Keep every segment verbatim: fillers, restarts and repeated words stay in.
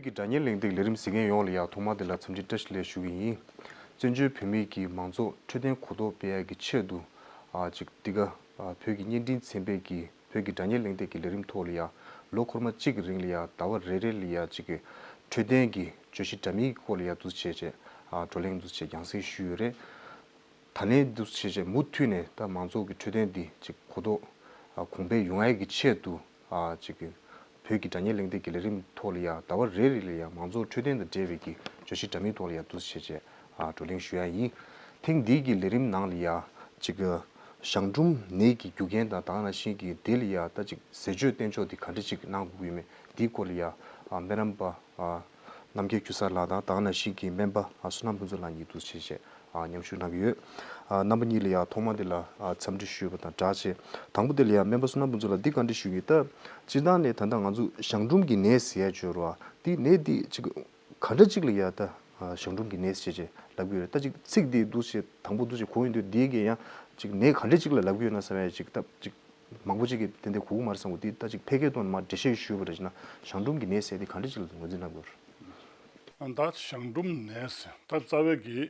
གི་སྒྲ་སྙན་གླེང་སྟེགས་ལས་རིམ་གཟིགས་མཁན་ཡོངས་ལ་ཡང་ཐོག་མ་དེ་ལ་འཚམས་འདྲི་བཀྲ་ཤིས་བདེ་ལེགས་ཞུ་གི་ཡིན། བཙན་བྱོལ་བོད་མིའི་གི་མང་ཚོགས་འཕྲོད་བསྟེན་གོ་རྟོགས་སྤེལ་ཡག་གི་ཆེད་དུ། ཨ་ཅིག་འདི་ག་ཨ་བོད་ཀྱི་བརྙན་འཕྲིན་ཚན་པའི་གི་བོད་ཀྱི་སྒྲ་སྙན་གླེང་སྟེགས་ཀྱི་ལས་རིམ་ཐོག་ལ་ཡང་ལོ་འཁོར་མ་གཅིག་གི་རིང་ལ་ཡང་ཟླ་བ་རེ་རེ་ལ་ཡང་ཅིག་གི་འཕྲོད་བསྟེན་གྱི་བརྗོད་གཞི་འདྲ་མིན་གྱི་སྐོར་ལ་ཡང་འདུག་སེ་བྱས་བྱས་ཨ་བགྲོ་གླེང་འདུག་སེ་བྱས་རྒྱང་སྲིང་ཞུས་ཡོད་རེད། ད་ནས་འདུག་བྱས་བྱས་མུ་མཐུད་ནས་ད་མང་ཚོགས་ཀྱི་འཕྲོད་བསྟེན་འདི་ཅིག་གོ་རྟོགས་ཨ་གོང་འཕེལ་ཡོང་ཡས་ཀྱི་ཆེད་དུ་ཨ་ཅིག་གི་བོད་ཀྱི་སྒྲ་སྙན་གླེང་སྟེགས་ཀྱི་ལས་རིམ་ཐོག་ལ་ཡ་ཟླ་བ་རེ་རེ་ལ་ཡ་མང་ཚོགས་འཕྲོད་བསྟེན་དང་འབྲེལ་བའི་གི་བརྗོད་གཞི་འདྲ་མིན་ཐོག་ལ་ཡ་འདུག་བྱས་བྱས་ཨ་བགྲོ་གླེང་ཞུ་ཡ་ཡིན། ཐེངས་འདིའི་གི་ལས་རིམ་ནང་ལ་ཡ་ཅིག་གི་གཞང་འབྲུམ་ནད་ཀྱི་རྒྱུ་རྐྱེན་དང་ད་ག་ནང་བཞིན་གྱི་དེ་ལ་ཡ་ད་ཅིག་ཟས་སྤྱོད་བསྟེན་ཕྱོགས་འདི་ག་འདྲ་ཅིག་གནང་དགོས་ཀྱི་ཡོད་མེད་འདིའི་སྐོར་ལ་ཡ་ཨ་སྨན་རམས་པ་ཨ་རྣམ་རྒྱལ་ཁྱུ་གསར་ལགས་དང་ད་ག་ནང་བཞིན་གྱི་སྨན་པ་ཨ་བསོད་ནམས་ཕུན་ཚོགས་ལགས་གཉིས་འདུག་བྱས་བྱས་ཨ་མཉམ་ཞུགས་གནང་གི་ཡོད། ཨ་རྣམ་པ་གཉིས་ལ་ཡང་ཐོག་མ་དེ་ལ་ཨ་འཚམས་འདྲི་ཞུས་པ་དང་སྦྲགས་བྱས། དང་པོ་དེ་ལ་ཡང་སྨན་པ་བསོད་ནམས་ཕུན་ཚོགས་ལགས་འདི་བཀའ་འདྲི་ཞུ་གི་ཡིན། ད་སྤྱིར་བཏང་ནས་ད་ལྟ་ང་ཚོ་གཞང་འབྲུམ་གྱི་ནད་ཟེར་ཡ་ཅིག་ཡོད་རེད་བ། འདི་ནད་འདི་ཅིག་ག་འདྲ་ཅིག་ལ་ཡ་ད་ཨ་གཞང་འབྲུམ་གྱི་ནད་ཟེར་བྱས་ལབ་ཀྱི་ཡོད་རེད། ད་ཅིག་ཚིག་འདི་འདུག་བྱས་དང་པོ་འདུག་བྱས་གོ་ཡོང་དུས་འདི་གས་ཡང་ཅིག་ནད་ག་འདྲ་ཅིག་ལ་ལབ་ཀྱི་ཡོད་ན་བསམ་ཡ་ཅིག་ད་ཅིག་མང་པོ་ཅིག་གིས་ཏན་ཏན་གོ་གི་མ་རེད་བསམ་གི། འདི་ད་ཅིག་ཕལ་སྐད་ཐོག་ནས་མར་འགྲེལ་བཤད་ཞུས་པ་རེད་བྱས་ན་གཞང་འབྲུམ་གྱི་ནད་ཟེར་འདི་ག་འདྲ་ཅིག་ལ་ངོས་འཛིན་གནང་དགོས་རེད། ད་གཞང་འབྲུམ་ནད་ཟེར་ད་རྩ་བའི་གི་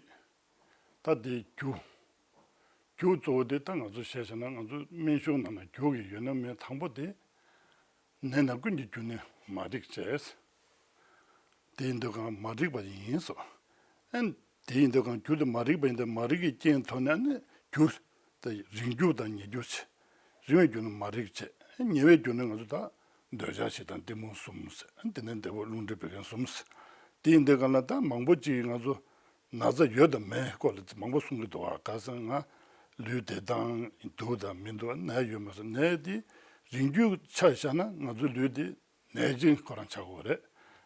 ད་དེའི་རྒྱུ། རྒྱུ་གཙོ་བོ་དེ་ད་ང་ཚོ་བཤད་བྱས་ན་ང་ཚོ་སྨན་གཞུང་ནང་ན་རྒྱུ་གི་ཡོད་ན་མེད་དང་པོ་དེ། ནད་རྣམས་ཀུན་གྱི་རྒྱུ་ནི་མ་རིག་བྱས། དེ་ཡིན་དུས་གང་མ་རིག་པ་ཡིན་སོ། ཨན། དེ་ཡིན་དུས་གང་རྒྱུ་དེ་མ་རིག་པ་ཡིན་དུས་མ་རིག་གི་རྐྱེན་ཐོག་ནས་ནི་རྒྱུ། ད་རིང་རྒྱུ་དང་ཉེ་རྒྱུ་བྱས། རིང་བའི་རྒྱུ་ནི་མ་རིག་བྱས། ཉེ་བའི་རྒྱུ་ནི་ང་ཚོ་ད་འདོད་ཆགས་ཞེ་སྡང་གཏི་མུག་གསུམ་ཟེར། ཨན། དེ་ནས་འདོད་པ་རླུང་མཁྲིས་བད་ཀན་གསུམ་ཟེར། དེ་ཡིན་དུས་གང་ལ་ད་མང་པོ་ཅིག་ང་ཚོ་ན་ཚ་ཡོད་དང་མེད་སྐོར་ལ་མང་པོ་གསུང་གི་འདུག་བ། ག་ཟེར་ང་ལུས་བདེ་ཐང་འདུག་དང་མི་འདུག་ནད་ཡོད་མ་སོང་། ནད་དེ་རིང་རྒྱུ་ཆ་བཞག་ན་ང་ཚོའི་ལུས་དེ་ནད་ཅན་ཁོ་རང་ཆགས་ཀྱི་ཡོད་རེད།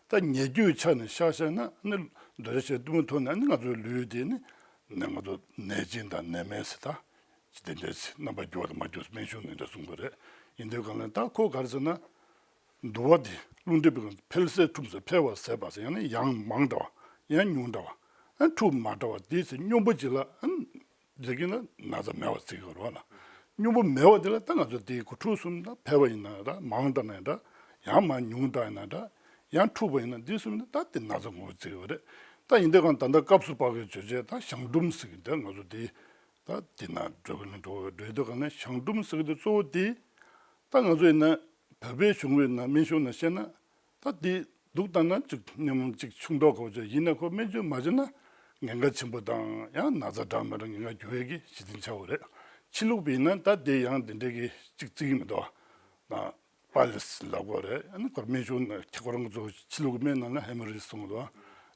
ད་ཉེ་རྒྱུའི་ཆ་ནས་ཆ་བཞག་ན་ནི་འདོད་ཆགས་ཞེ་སྡང་གཏི་མུག་ཐོག་ནས་ནི་ང་ཚོའི་ལུས་དེ་ནི་ནི་ང་ཚོ་ནད་ཅན་དང་ནད་མེད་ཟེར་ད་ཅི་དེ་འདྲས་རྣམ་པ་འགྱུར་བ་དང་མ་འགྱུར་སྨན་གཞུང་ནས་འདྲ་གསུང་གི་རེད། ཡིན་དུས་གང་ལ་ད་ཁོ་ག་རེ་ཟེར་ན། འདུ་བ་དེ་རླུང་མཁྲིས་བད་ཀན་འཕེལ་ཟད་འཁྲུགས་ཟད། འཕེལ་བ་ཟད་པ་ཟེར་ཡང་ན་ཡང་མང་འདྲ་བ་ཡང་ཉུང་འདྲ་བ། ཨ་འཁྲུགས་མ་འདྲ་བ་དེ་ཚེ་སྙོམས་པོ་ཅིག་ལ་ཨ་རེ་གིན་ན་ན་ཚ་མེད་པ་བརྩི་གི་རེད་བ་ལ། སྙོམས་པོ་མེད་པ་དེ་ལ་ད་ང་ཚོ་དེ་གོ་འཁྲུགས་གསུམ་ད་འཕེལ་བ་ཡིན་ན་འདྲ་མང་འདྲ་ན་འདྲ་ཡང་མང་ཉུང་འདྲ་ཡིན་ན་འདྲ་ཡང་འཁྲུགས་པ་ཡིན་ན་འདི་གསུམ་ད་དེ་ན་ཚ་ངོ་བོ་བརྩི་གི་རེད། ད་ཡིན་དུས་གང་ད་ལྟ་སྐབས་སུ་བབས་པའི་བརྗོད་བྱ་ད་གཞང་འབྲུམ་ཟེར་གི་འདི་ང་ཚོ་དེ་ད་དེ་ན་འགྲོ་གི་ན་འགྲོ་འགྲོ་དུས་གང་ན་གཞང་འབྲུམ་ཟེར་གི་འདི་གཙོ་བོ་དེ་ད་ང་ཚོ་ཡིན་ན་བོད་པའི་གཞུང་བའི་ན་སྨན་གཞུང་ན་བཤད་ན། ད་དེ་འདུག་ལྟ་ན་ཅིག་སྙོམས་ཅིག་ཆུང་མདོག་གོ་ཅོ་ཡིན་ན་ཁོ་སྨན་བཅོས་མ་བྱས་ན་ཉེན་ཁ་ཆེན་པོ་དང་ཡང་ན་ཚ་འདྲ་མི་འདྲ་ཉེན་ཁ་འགྱུར་ཡས་ཀྱི་གཞི་རྟེན་ཆགས་ཡོད་རེད། ཕྱི་ལུགས་པ་ཡིན་ན་ད་དེ་ཡང་དེ་འདྲའི་གི་ཅིག་བརྩི་གི་མི་འདུག་ད་པཱ་ལིས་ལབ་དགོས་རེད། ཨ་ནི་ཁོར་སྨན་གཞུང་ན་ཁྱེད་ཁོ་རང་ཚོ་ཕྱི་ལུགས་སྨན་ནང་ན་ཧེ་མོ་རེ་ཇི་གསུང་གི་འདུག་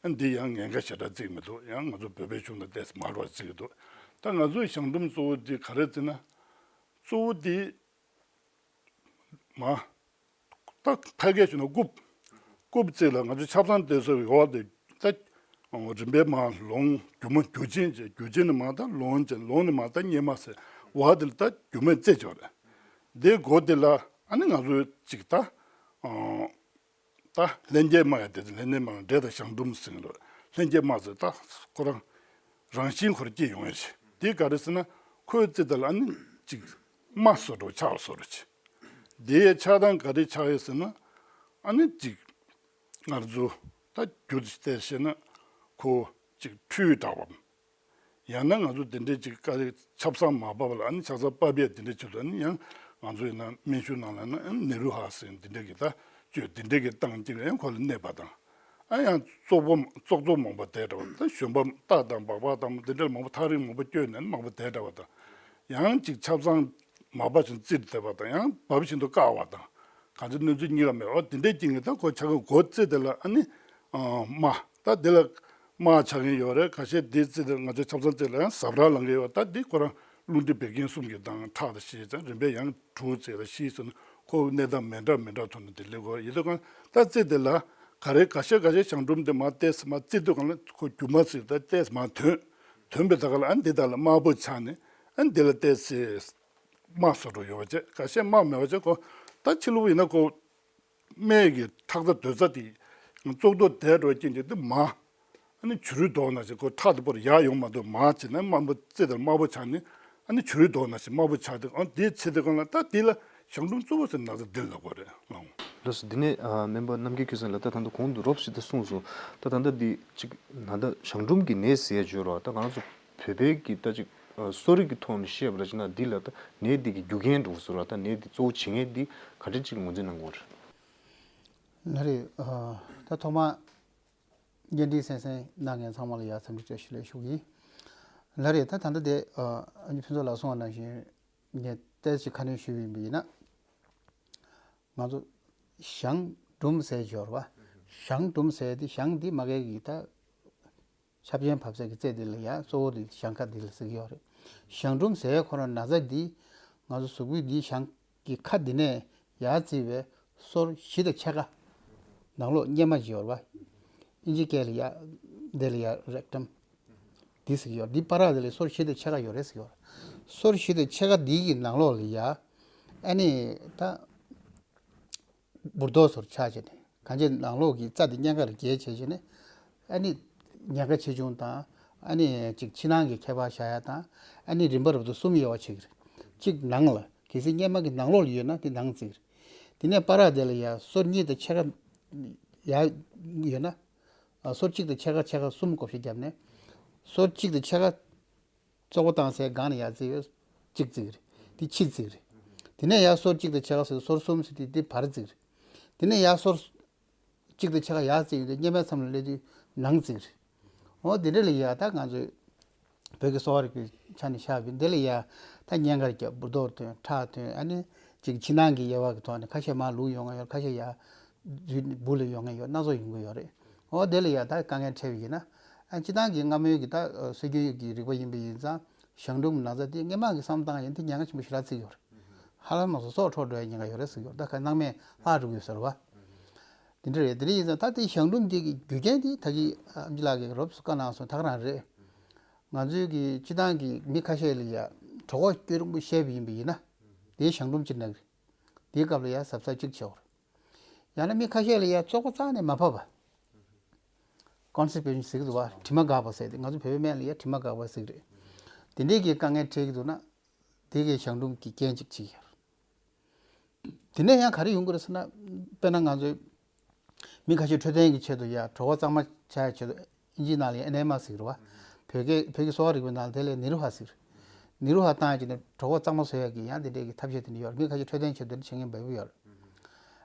ཨ་ནི་དེ་ཡང་ཉེན་ཁ་ཞེ་དྲག་བརྩི་གི་མི་འདུག་ཡང་ང་ཚོ་བོད་པའི་གཞུང་ན་ཏོག་ཙམ་མང་རུ་བརྩི་གི་འདུག་ད་ང་ཚོའི་གཞང་འབྲུམ་གཙོ་བོ་དེ་ག་རེ་བརྩི་ན། གཙོ་བོ་དེ་མ། ད་ཕལ་སྐད་བྱས་ན་རྐུབ། རྐུབ་རྩེ་ལ་ང་ཚོ་ཆབ་གསང་བལྟས་སོ་ཡོད་དེ་ད། རིམ་པས་མར་ལོང་རྒྱུ་མ་རྒྱུ་ཆེན་བྱས་རྒྱུ་ཆེན་ནས་མར་ད་ལོང་བྱས་ལོང་ནས་མར་ད་གཉེར་མ་ཟེར་བ་དེ་ལ་ད་རྒྱུ་མས་རྩེ་བྱས་རེད། དེ་སྒོ་དེ་ལ་ཨ་ནི་ང་ཚོ་ཅིག་ད། ད་ལྷན་སྐྱེས་རྨ་ཡ་དེ་ལྷན་སྐྱེས་རྨ་འདྲེ་དང་གཞང་འབྲུམ་ཟེར་གི་འདུག་ལྷན་སྐྱེས་རྨ་ཟེར་ད་ཁོ་རང་རང་བཞིན་ཁོ་རང་སྐྱེ་ཡོང་ཡ་ཞིག་དེ་ག་རེ་ཟེར་ན་ཁོའི་རྩེ་དེ་ལ་ཨ་ནི་ཅིག་རྨ་བཟོ་འདྲ་ཆགས་བཟོ་འདྲ་ཅིག་དེའི་ཆགས་སྟངས་ག་རེ་ཆགས་ཡོད་ཟེར་ན་ཨ་ནི་ཅིག་ང་ཚོ་ད་རྒྱུ་དེ་བལྟས་བཤད་ན་ཁོ་ཅིག་འཁྲུལ་འདྲ་བ། ཡང་ན་ང་ཚོ་དེ་འདྲའི་ཅིག་དཀའ་ལས་ཆབ་གསང་མ་བབས་ལ་ཨ་ནི་ཆབ་གསང་བབས་ཡས་དེ་འདྲའི་ཆེད་དུ་ཨ་ནི་ཡང་ང་ཚོ་ཡིན་ན་སྨན་གཞུང་ནང་ལ་ན་ཨ་ནི་ནེ་རུ་ཧ་ཟེར་དེ་འདྲའི་གི་ད་བཅོས་དེ་འདྲའི་གི་བཏང་སྟེ་ཡང་ཁོ་ལ་གནས་པ་དང་། ཨ་ཡང་བཙོག་པོ་བཙོག་བཙོག་མང་པོ་དེ་འདྲ་བ་ད་ཞོན་པ་རྟ་དང་སྦག་སྦག་དང་དེ་འདྲ་མང་པོ་ཐག་རིང་མང་པོ་བསྐྱོད་ནས་མང་པོ་དེ་འདྲ་བ་དང་། ཡང་ཅིག་ཆབ་གསང་མ་བབས་ཤིང་བཙིར་བསྡད་པ་དང་ཡང་བབས་བཞིན་དུ་བཀག་པ་དང་། གང་ཅི་གནོད་འཚེ་གཉིས་ཀ་མེད། འོ་དེ་འདྲའི་རྐྱེན་གྱིས་ད་ཁོ་ཆ་གི་མགོ་རྩེ་དེ་ལ་ཨ་ནི་རྨ་ད་དེ་ལ་རྨ་ཆགས་ཀྱི་ཡོད་རེད། ཁ་ཤས་དེ་རྩེ་དེ་ང་ཚོའི་ཆབ་གསང་རྩེ་ལ་ཡང་ཟབ་ར་ལངས་ཀྱི་ཡོད། ད་དེ་ཁོ་རང་རླུང་མཁྲིས་བད་ཀན་གསུམ་གྱི་དང་ཁྲག་དང་ཤེས་ཙང་རིམ་པས་ཡང་དྲུག་རྩེ་ལ་ཤེས་སོང་ན་ཁོ་གནས་སྟངས་མི་འདྲ་མི་འདྲ་ཐོག་ནས་དེ་སླེབས་ཀྱི་ཡོད། ཡིན་དུས་གང་ད་རྩེ་དེ་ལ་ག་རེ་ཁ་ཤས་ཁ་ཤས་གཞང་འབྲུམ་དེ་མ་བལྟས་མ་རྩེ་དུས་གང་ལ་ཁོ་རྒྱུ་མ་ཟེར་ད་བལྟས་མ་ཐོན། ཐོན་པའི་ད་ག་ལ་ཨ་ནི་དེ་དག་ལ་དམར་པོ་ཆགས་ནས་ཨ་ནི་དེ་ལ་བལྟས་ཚེ། དམར་བཟོ་འདྲ་ཡོད་པ་བྱས་ཁ་ཤས་དམར་མེད་པ་བྱས་ཁོ། ད་ཕྱི་ལུགས་ཡིན་ན་ཁོ། སྨད་ཀྱི་ཁྲག་རྩ་དོད་རྩ་དེ། བཙོག་ཏོ་དེ་འདྲ་རྐྱེན་གྱིས་དེ་མར། ཨ་ནི་བྱུ་རུའི་མདོག་ནང་བཞིན་ཁོ་ཁྲག་དེ་པོར་ཡར་ཡོང་མ་ཐུབ་མར་བྱས་ན་དམར་པོ་རྩེ་དེར་དམར་པོ་ཆགས་ནས་ཨ་ནི་བྱུ་རུའི་མདོག་ནང་བཞིན་དམར་པོ་ཆགས་དེ་ཨ་དེའི་ཚེ་དེ་གང་ལ་ད་དེ་ལ་གཞང་འབྲུམ་གཙོ་བོ་ཟེར་ན་ད་དེ་ལབ་དགོས་རེད་ལགས། འདི་ནས་ཨ་སྨན་པ་རྣམ་རྒྱལ་ཁྱུ་ཚང་ལགས། ད་ད་ལྟ་གོང་དུ་རོབ་ཞིག་ད་གསུངས་སོང་། ད་ད་ལྟ་འདི་གཅིག་ད་ལྟ་གཞང་འབྲུམ་གྱི་ནད་ཟེར་ཡ་བརྗོད་རོགས། ད་ང་རང་ཚོ་བོད་པའི་གི་ད་ཅིག་ཨ་གསོ་རིག་གི་ཐོག་ནས་བཤད་པ་ལ་ཅིག་ན་འདི་ལ་ད་ནད་འདི་གི་རྒྱུ་རྐྱེན་འགྲོ་སོང་ར། ད་ནད་འདི་གཙོ་བོ་བྱེད་མཁན་འདི་ག་འདྲ་ཅིག་ངོས་འཛིན་གནང་དགོས་རེད། ལགས་རེད། ཨ་ད་ཐོག་མ་བརྙན་འཕྲིན་གསན་གཟིགས་གནང་མཁན་ཚང་མ་ལ་ཡ་འཚམས་འདྲི་བཀྲ་ཤིས་བདེ་ལེགས་ཞུ་གི་ཡིན། ལགས་རེད། ད་ད་ལྟ་དེ་ཨ་ཨ་ནི་ཕུན་ཚོགས་ལགས་གསུངས་པ་ནང་བཞིན་ངས་ཏོག་ཙམ་ཁ་སྣོན་ཞུས་པ་ཡིན་པ་ཡིན་ན། ང་ཚོ་གཞང་འབྲུམ་ཟེར་གྱི་ཡོད་རེད་པ། གཞང་འབྲུམ་ཟེར་དེ་གཞང་འདི་མ་གི་གི་ད་ཆབ་ཆེན་བབས་ས་གི་རྩེ་འདི་ལ་ཡ་གཙོ་བོ་དེ་གཞང་ཁ་འདི་ལ་ཟེར་གྱི་ཡོད་རེད། གཞང་འབྲུམ་ཟེར་ཁོ་ན་ན་ཚ་འདི་ང་ཚོ་གཟུགས་པོའི་འདི་གཞང་གི་ཁ་འདི་ནས་ཡར་བརྩིས་པའི་སོར་བཞི་དང་ཕྱེད་ཀ་ནང་ལོགས་གཉེར་མ་ཅིག་ཡོད་རེད་པ། ཨིན་ཇི་སྐད་ལ་ཡ་འདི་ལ་ཡ་རེག་ཊམ་འདི་ཟེར་གྱི་ཡོད། འདི་བར་དེ་ལ་སོར་བཞི་དང་ཕྱེད་ཀ་ཡོད་རེད་ཟེར་གྱི་ཡོད་རེད། སོར་བཞི་དང་ཕྱེད་ཀ་འདི་གི་ནང་ལོགས་ལ་ཡ་ཨ་ནི་ད་འབུར་རྡོག་སོར་ཆགས་བྱས་ནས་གང་ཅི་ནང་ལོགས་ཀྱི་རྩ་དེ་གཉན་ཁར་རྒྱས་བྱས་བྱས་ནས་ཨ་ནི་ཉེན་ཁ་ཆེ་ཆུང་དང་ཨ་ནི་ཅིག་ཕྱི་ནང་གི་ཁྱད་པར་བཞག་ཡ་དང་ཨ་ནི་རིམ་པ་རབ་ཏུ་གསུམ་ཡོད་པ་ཅིག་རེད། གཅིག་ནང་ལ་གལ་སྲིད་གཉན་མ་གི་ནང་ལོགས་ལ་ཡོད་ན་དེ་ནང་བརྩི་གི་རེད། དེ་ནས་བར་དེ་ལ་ཡ་སོར་གཉིས་དང་ཕྱེད་ཀ་ཡ་ཡོད་ན། ཨ་སོར་གཅིག་དང་ཕྱེད་ཀ་ཕྱེད་ཀ་གསུམ་བགོ་བཤའ་བརྒྱབ་ནས་སོར་གཅིག་དང་ཕྱེད་ཀ་བཙོག་པ་བཏང་སའི་སྒང་ནས་ཡར་བརྩིས་པའི་གཅིག་བརྩི་གི་རེད། དེ་ཕྱེད་བརྩི་གི་རེད། དེ་ནས་ཡར་སོར་གཅིག་དང་ཕྱེད་ཀ་ཟེར་སོར་གསུམ་ཟེར་དེ་དེ་བར་བརྩི་གི་རེད། དེ་ནས་ཡར་སོར་གཅིག་དང་ཕྱེད་ཀ་ཡར་བརྩི་གི་རེད། གཉེར་མའི་མཚམས་ལ་སླེབས་དུས་ནང་བརྩི་གི་རེད། འོ་དེ་འདྲ་ལ་ཡ་ད་ང་ཚོས་བོད་ཀྱི་གསོ་བ་རིག་པའི་ཆ་ནས་བཞག་པའི་འདི་ལ་ཡ་ད་གཉན་ཁར་རྒྱབ་འབུར་རྡོག་ཐོན་ཁྲག་ཐོན་ཨ་ནི་ཅིག་ཕྱི་ནང་གི་དབྱེ་བ་གི་ཐོག་ནས་ཁ་ཤས་མར་ལུག་ཡོང་ཡ་ཡོད། ཁ་ཤས་ཡར་འབུ་ལ་ཡོང་ཡ་ཡོད། སྣ་ཚོགས་ཡོང་གི་ཡོད་རེད། འོ་དེ་ལ་ཡ་ད་དཀའ་ངལ་འཕྲད་པ་ཡིན་ན་ཨ་སྤྱིར་བཏང་གི་སྔ་མོའི་གི་ད་སྲོལ་རྒྱུན་གྱི་རིག་པ་ཡིན་པ་ཡིན་ཙང་གཞང་འབྲུམ་ན་ཚ་དེ་སྔན་མ་གི་བསམ་སྟངས་ཡིན་དེ་ཉེན་ཁ་ཆེན་པོ་ཞེ་དྲག་བརྩི་གི་ཡོད་རེད། ཧ་ལམ་མ་སོ་སྲོག་འཕྲོག་འགྲོ་ཡ་ཉེན་ཁ་ཡོད་རེད་ཟེར་གྱི་ཡོད་རེད། ད་ག་སྣང་མེད་ལྷག་འགྲོ་གི་ཡོད་ཟེར་བ། དེ་འདྲ་རེད། དེ་འདྲ་ཡིན་ཙང་ད་དེ་གཞང་འབྲུམ་དེ་གི་རྒྱུ་རྐྱེན་དེ་ད་གི་ཨ་ཨེམ་ཆི་ལགས་ཀྱིས་རོབ་ཙམ་བཀའ་གནང་སོང་། ད་ག་རང་རེད། ང་ཚོའི་གི་སྤྱི་བཏང་གི་མི་ཁ་ཤས་ལ་ཡ་གྲོད་ཁོག་སྐྱོ་རིང་པོ་བཤལ་བ་ཡིན་པ་ཡིན་ན་དེའི་གཞང་འབྲུམ་ཅིག་ན་གི་རེད། དེའི་སྐབས་ལ་ཡ་གཟབ་གཟབ་ཅིག་བྱེད་དགོས་རེད། ཡང་ན་མི་ཁ་ཤས་ལ་ཡ་བཙོག་པ་རྩ་ནས་མ་ཕབ་པ། ཀོན་སི་ཊི་པེ་ཤན་ཟེར་གྱི་འདུག་བ། དྲི་མ་འགག་པ་ཟེར་ཏེ་ང་ཚོ་བོད་པའི་སྨན་ལ་ཡ་དྲི་མ་འགག་པ་ཟེར་གྱི་རེད། དེ་འདྲས་ཀྱི་དཀའ་ངལ་འཕྲད་ཀྱི་འདུག་ན་དེ་གའི་གཞང་འབྲུམ་གྱི་རྐྱེན་གཅིག་བྱེད་ཀྱི་ཡོད་རེད། དེ་ནས་ཡང་ག་རེ་ཡོང་གི་རེད་ཟེར་ན། དཔེར་ན་ང་ཚོའི་མི་ཁ་ཤས་འཕྲོད་བསྟེན་གྱི་ཆེད་དུ་ཡ་གྲོད་ཁོག་གཙང་མ་ཆགས་ཡ་ཆེད་དུ་ཨིན་ཇིའི་ནང་ལ་ཡ་ཨེ་ནེ་མ་ཟེར་གྱི་རེད་བ། བོད་སྐད་བོད་ཀྱི་གསོ་བ་རིག་པའི་ནང་ལ་དེ་ལ་ནེ་རུ་ཧ་ཟེར་གྱི་རེད། ནེ་རུ་ཧ་བཏང་ཡ་ཅིག་ནས་གྲོད་ཁོག་གཙང་མ་བཟོ་ཡ་གི་ཡང་དེ་འདྲས་ཀྱི་ཐབས་ཤེས་དེ་འདྲ་ཡོད་རེད། མི་ཁ་ཤས་འཕྲོད་བསྟེན་ཆེད་དུ་དེ་འདྲ་བྱེད་མཁན་འབའ་པོ་ཡོད་རེད།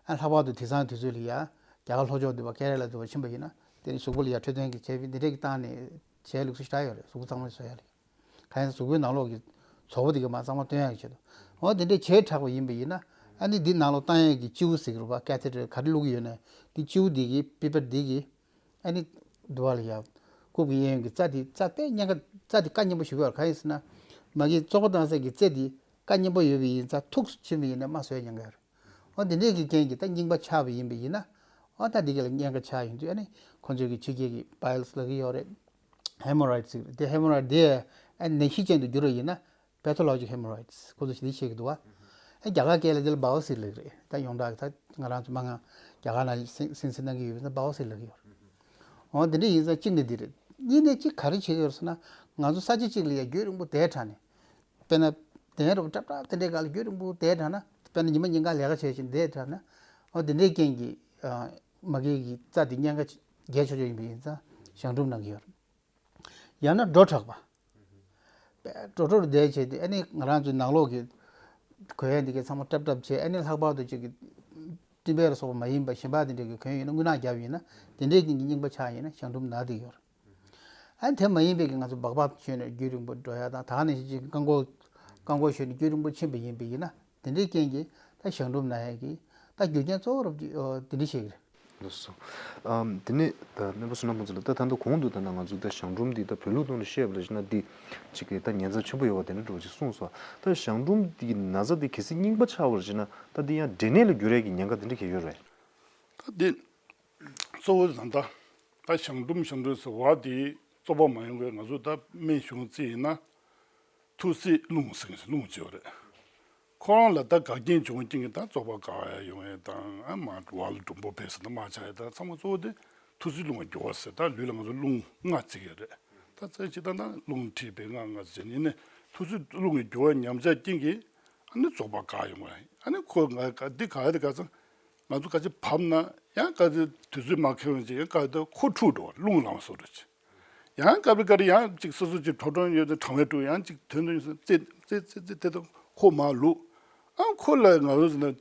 ཨ་ལྷག་པར་དུ་དེང་སང་དུས་ཚོད་ལ་ཡ་རྒྱ་གར་ལྷོ་ཕྱོགས་འདི་བ་ཀེ་ར་ལ་འདི་བ་ཕྱིན་པ་ཡིན་ན་དེ་ནི་གཟུགས་པོ་ལ་ཡ་འཕྲོད་བསྟེན་གྱི་བྱས་པའི་འདི་འདྲས་ཀྱི་སྟེང་ནས་བྱས་ལུགས་སྲོལ་ཞེ་དྲག་ཡོད་རེད། གཟུགས་པོ་གཙང་མ་བཟོ་ཡ་ལ་ཡ། གང་ཡིན་གཟུགས་པོའི་ནང་ལོགས་ཀྱི་བཙོག་པ་དེ་ག་མར་གཙང་མ་བཏོན་ཡག་གི་ཆེད་དུ། འོ་དེ་འདྲས་བྱས་དྲགས་པ་ཡིན་པ་ཡིན་ན་ཨ་ནི་འདི་ནང་ལོགས་བཏང་ཡག་གི་ལྕེའུ་ཟེར་གྱི་རེད་པ། ཀེ་ཐེ་ཊར་ག་རེ་བླུགས་ཀྱི་ཡོད་ན་འདི་ལྕེའུ་འདི་གི་པི་པར་འདི་གི་ཨ་ནི་འདི་བ་ལ་ཡ་རྐུབ་ཀྱི་གཡས་གཡོན་གྱི་རྩ་འདི་རྩ་དཔེ་གཉན་ཁ་རྩ་འདི་དཀའ་ཉེན་པོ་ཞིག་ཡོད་རེད། གང་ཡིན་ཟེར་ན་མ་གི་བཙོག་པ་བཏང་ས་གི་རྩེ་འདི་དཀའ་ཉེན་པོ་ཡོད་པ་ཡིན་ཙང་ཐུག་ཕྱིན་པ་ཡིན་ན་མར་བཟོ་ཡག་ཉེན་ཁ་ཡོད་རེད། འོ་འདི་འདྲས་ཀྱི་རྐྱེན་གྱིས་ད་རྙིང་པ་ཆགས་པ་ཡིན་པ་ཡིན་ན་འོ་ད་འདི་ག་ལ་ཉེན་ཁ་ཆགས་ཡོང་དུས་ཨ་ནི་ཁོང་ཚོས་ཀྱི་ཕྱི་རྒྱལ་གྱི་པའི་ལི་སི་ལབ་ཀྱི་ཡོད་རེད། ཧེ་མོ་རོ་ཡིཌ་ཟེར་གྱི་རེད། དེ་ཧེ་མོ་རོ་ཡིཌ་དེ་ཨ་ནད་གཞི་ཅན་དུ་འགྱུར་བ་ཡིན་ན་པེ་ཐོ་ལོ་ཇིག་ཧེ་མོ་རོ་ཡིཌ་ཁོང་ཚོས་འདི་བཤད་ཀྱི་འདུག་བ། ཨ་རྒྱ་གར་སྐད་ལ་འདི་ལ་བའོ་སི་ལབ་ཀྱི་རེད། ད་ཡོངས་གྲགས་ཀྱི་ད་ང་རང་ཚོ་མ་ང་རྒྱ་གར་ནང་སེམས་སེམས་སེམས་གནང་གི་ཡོད་པ་ཡིན་ན་བའོ་སི་ལབ་ཀྱི་ཡོད་རེད། འོ་འདི་འདྲ་ཡིན་ཙང་གཅིག་ནི་འདི་རེད། གཉིས་ནས་གཅིག་ག་རེ་བྱེད་ཀྱི་ཡོད་རེད་ཟེར་ན་ང་ཚོ་ས་ཆ་གཅིག་ལ་ཡ་རྒྱུན་རིང་པོ་བསྡད་དྲགས་ནས། དཔེར་ན་གདན་རབས་སྲབ་སྲབ་དེ་འདྲའི་སྒང་ལ་རྒྱུན་རིང་པོ་བསྡད་དྲགས་ན་དཔེར་ན་ཉི་མ་ཉིན་གང་ལས་ཀ་བྱས་ཤིང་བསྡད་དྲགས་ན་འོ་དེ་འདྲའི་རྐྱེན་གྱིས་ཨ་མ་གི་གི་རྩ་དེ་གཉན་ཁ་རྒྱས་ཆོག་ཆོག་ཡིན་པ་ཡིན་ཙང་གཞང་འབྲུམ་ན་གི་ཡོད་རེད། ཡང་ན་འགྲོ་དྲགས་པ། དཔེ་འགྲོ་འགྲོ་རུ་བསྡད་བྱས་ཏེ་ཨ་ནི་ང་རང་ཚོའི་ནང་ལོགས་ཀྱི་གོས་ཡ་འདི་གའི་ཚང་མ་སྲབ་སྲབ་བྱས་ཨ་ནི་ལྷག་པར་དུ་ཅིག་གི་སྤྲིན་པ་ལ་སོགས་པ་མ་ཡིན་པ་གཞན་པ་དེ་འདྲའི་གི་གོན་ཡོད་ན་རྔུལ་ནག་བརྒྱབ་ཡིན་ན་དེ་འདྲའི་རྐྱེན་གྱིས་རྙིང་པ་ཆགས་ཡིན་ན་གཞང་འབྲུམ་ན་གི་ཡོད་རེད། ཨ་ནི་དེ་མ་ཡིན་པའི་གི་ང་ཚོ་སྦག་སྦག་ཞོན་ནས་རྒྱུན་རིང་པོ་འགྲོ་ཡ་དང་ད་ག་ནང་བཞིན་ཅིག་རྐང་འཁོར་རྐང་འཁོར་ཞོན་ནས་རྒྱུན་རིང་པོ་ཕྱིན་པ་ཡིན་པ་ཡིན་ན་དེ་འདྲའི་རྐྱེན་གྱིས་ད་གཞང་འབྲུམ་ན་ཡ་གི་ད་རྒྱུ་རྐྱེན་གཙོ་བོ་རུ་དེ་འདྲ་ཞིག་རེད། ལགས་སོ། ཨམ་དེ་ནས་ད་སྨན་པ་བསོད་ནམས་ཕུན་ཚོགས་ལགས། ད་ད་ལྟ་གོང་དུ་ད་ལྟ་ང་ཚོ་ད་གཞང་འབྲུམ་འདི་ད་བོད་ལུགས་ཐོག་ནས་བཤད་པ་ལ་བྱས་ན་འདི་ཅིག་གི་ད་ཉེན་ཚབས་ཆེན་པོ་ཡོད་པ་དེ་འདྲ་འདྲ་བོ་ཅིག་གསུངས་སོང་། ད་གཞང་འབྲུམ་འདི་གི་ན་ཚ་འདི་གལ་སྲིད་རྙིང་པ་ཆགས་པ་ལ་བྱས་ན་ད་འདི་ཡང་འབྲས་ནད་ལ་འགྱུར་ཡས་ཀྱི་ཉེན་ཁ་དེ་འདྲ་གང་ཡོད་རེད། ད་འདི་གཙོ་བོ་ད་ད་ད་གཞང་འབྲུམ་གཞང་འབྲུམ་ཟེར་བ་འདི་བཙོག་པ་མ་ཡོང་བའི་ང་ཚོ་ད་སྨན་གཞུང་རྩིས་ཡིན་ན། ཐུར་སེལ་རླུང་ཟེར་མཁན་ཞིག་རླུང་ཅིག་ཡོད་རེད། ཁོ་རང་ལ་ད་འགག་རྐྱེན་བྱུང་རྐྱེན་གྱིས་ད་བཙོག་པ་འགག་ཡ་ཡོང་ཡ་དང་ཨ་མ་བ་ལ་འབྲུམ་པོ་འཕེལ་ཟེར་ན་མ་ཆགས་ཡ་དང་ཚང་མ་གཙོ་བོ་དེ་ཐུར་སེལ་རླུང་གི་འགྱུར་བ་ཟེར། ད་ལུས་ལ་ང་ཚོ་རླུང་ལྔ་བརྩི་གི་རེད། ད་རྩ་ཆེ་ད་ན་རླུང་མཁྲིས་པའི་ལྔ་ལྔ་ཟེར་ནི་ནི་ཐུར་སེལ་རླུང་གི་འགྱུར་བ་ཉམས་ཆག་རྐྱེན་གྱིས་ཨ་ནི་བཙོག་པ་འགག་ཡོང་བ་ཡིན། ཨ་ནི་ཁོ་ང་འདི་ག་ཡ་དེ་ག་ཚང་། ང་ཚོ་ག་ཅི་བབས་ན་ཡང་ག་ཅི་དུས་ཚོད་མ་འཁེལ་བ་ཅིག་ཡང་ག་དུས་ཁོ་འཁྲུག་འགྲོ་བ་རླུང་ལངས་བཟོ་འདྲ་ཅིག་ཡང་སྐབས་རེ་སྐབས་རེ་ཡང་ཅིག་སོ་སོ་ཅིག་གྲོགས་གྲོགས་ཡོད་དེ་གྲང་བའི་དྲུག་ཡང་ཅིག་དོན་དུ་ཙེ་ཙེ་ཙེ་ཙེ་དེ་དང་ཁོ་མ་ལུག་ཨང་ཁོ་ལ་ང་ཚོ་ཟེར་ན་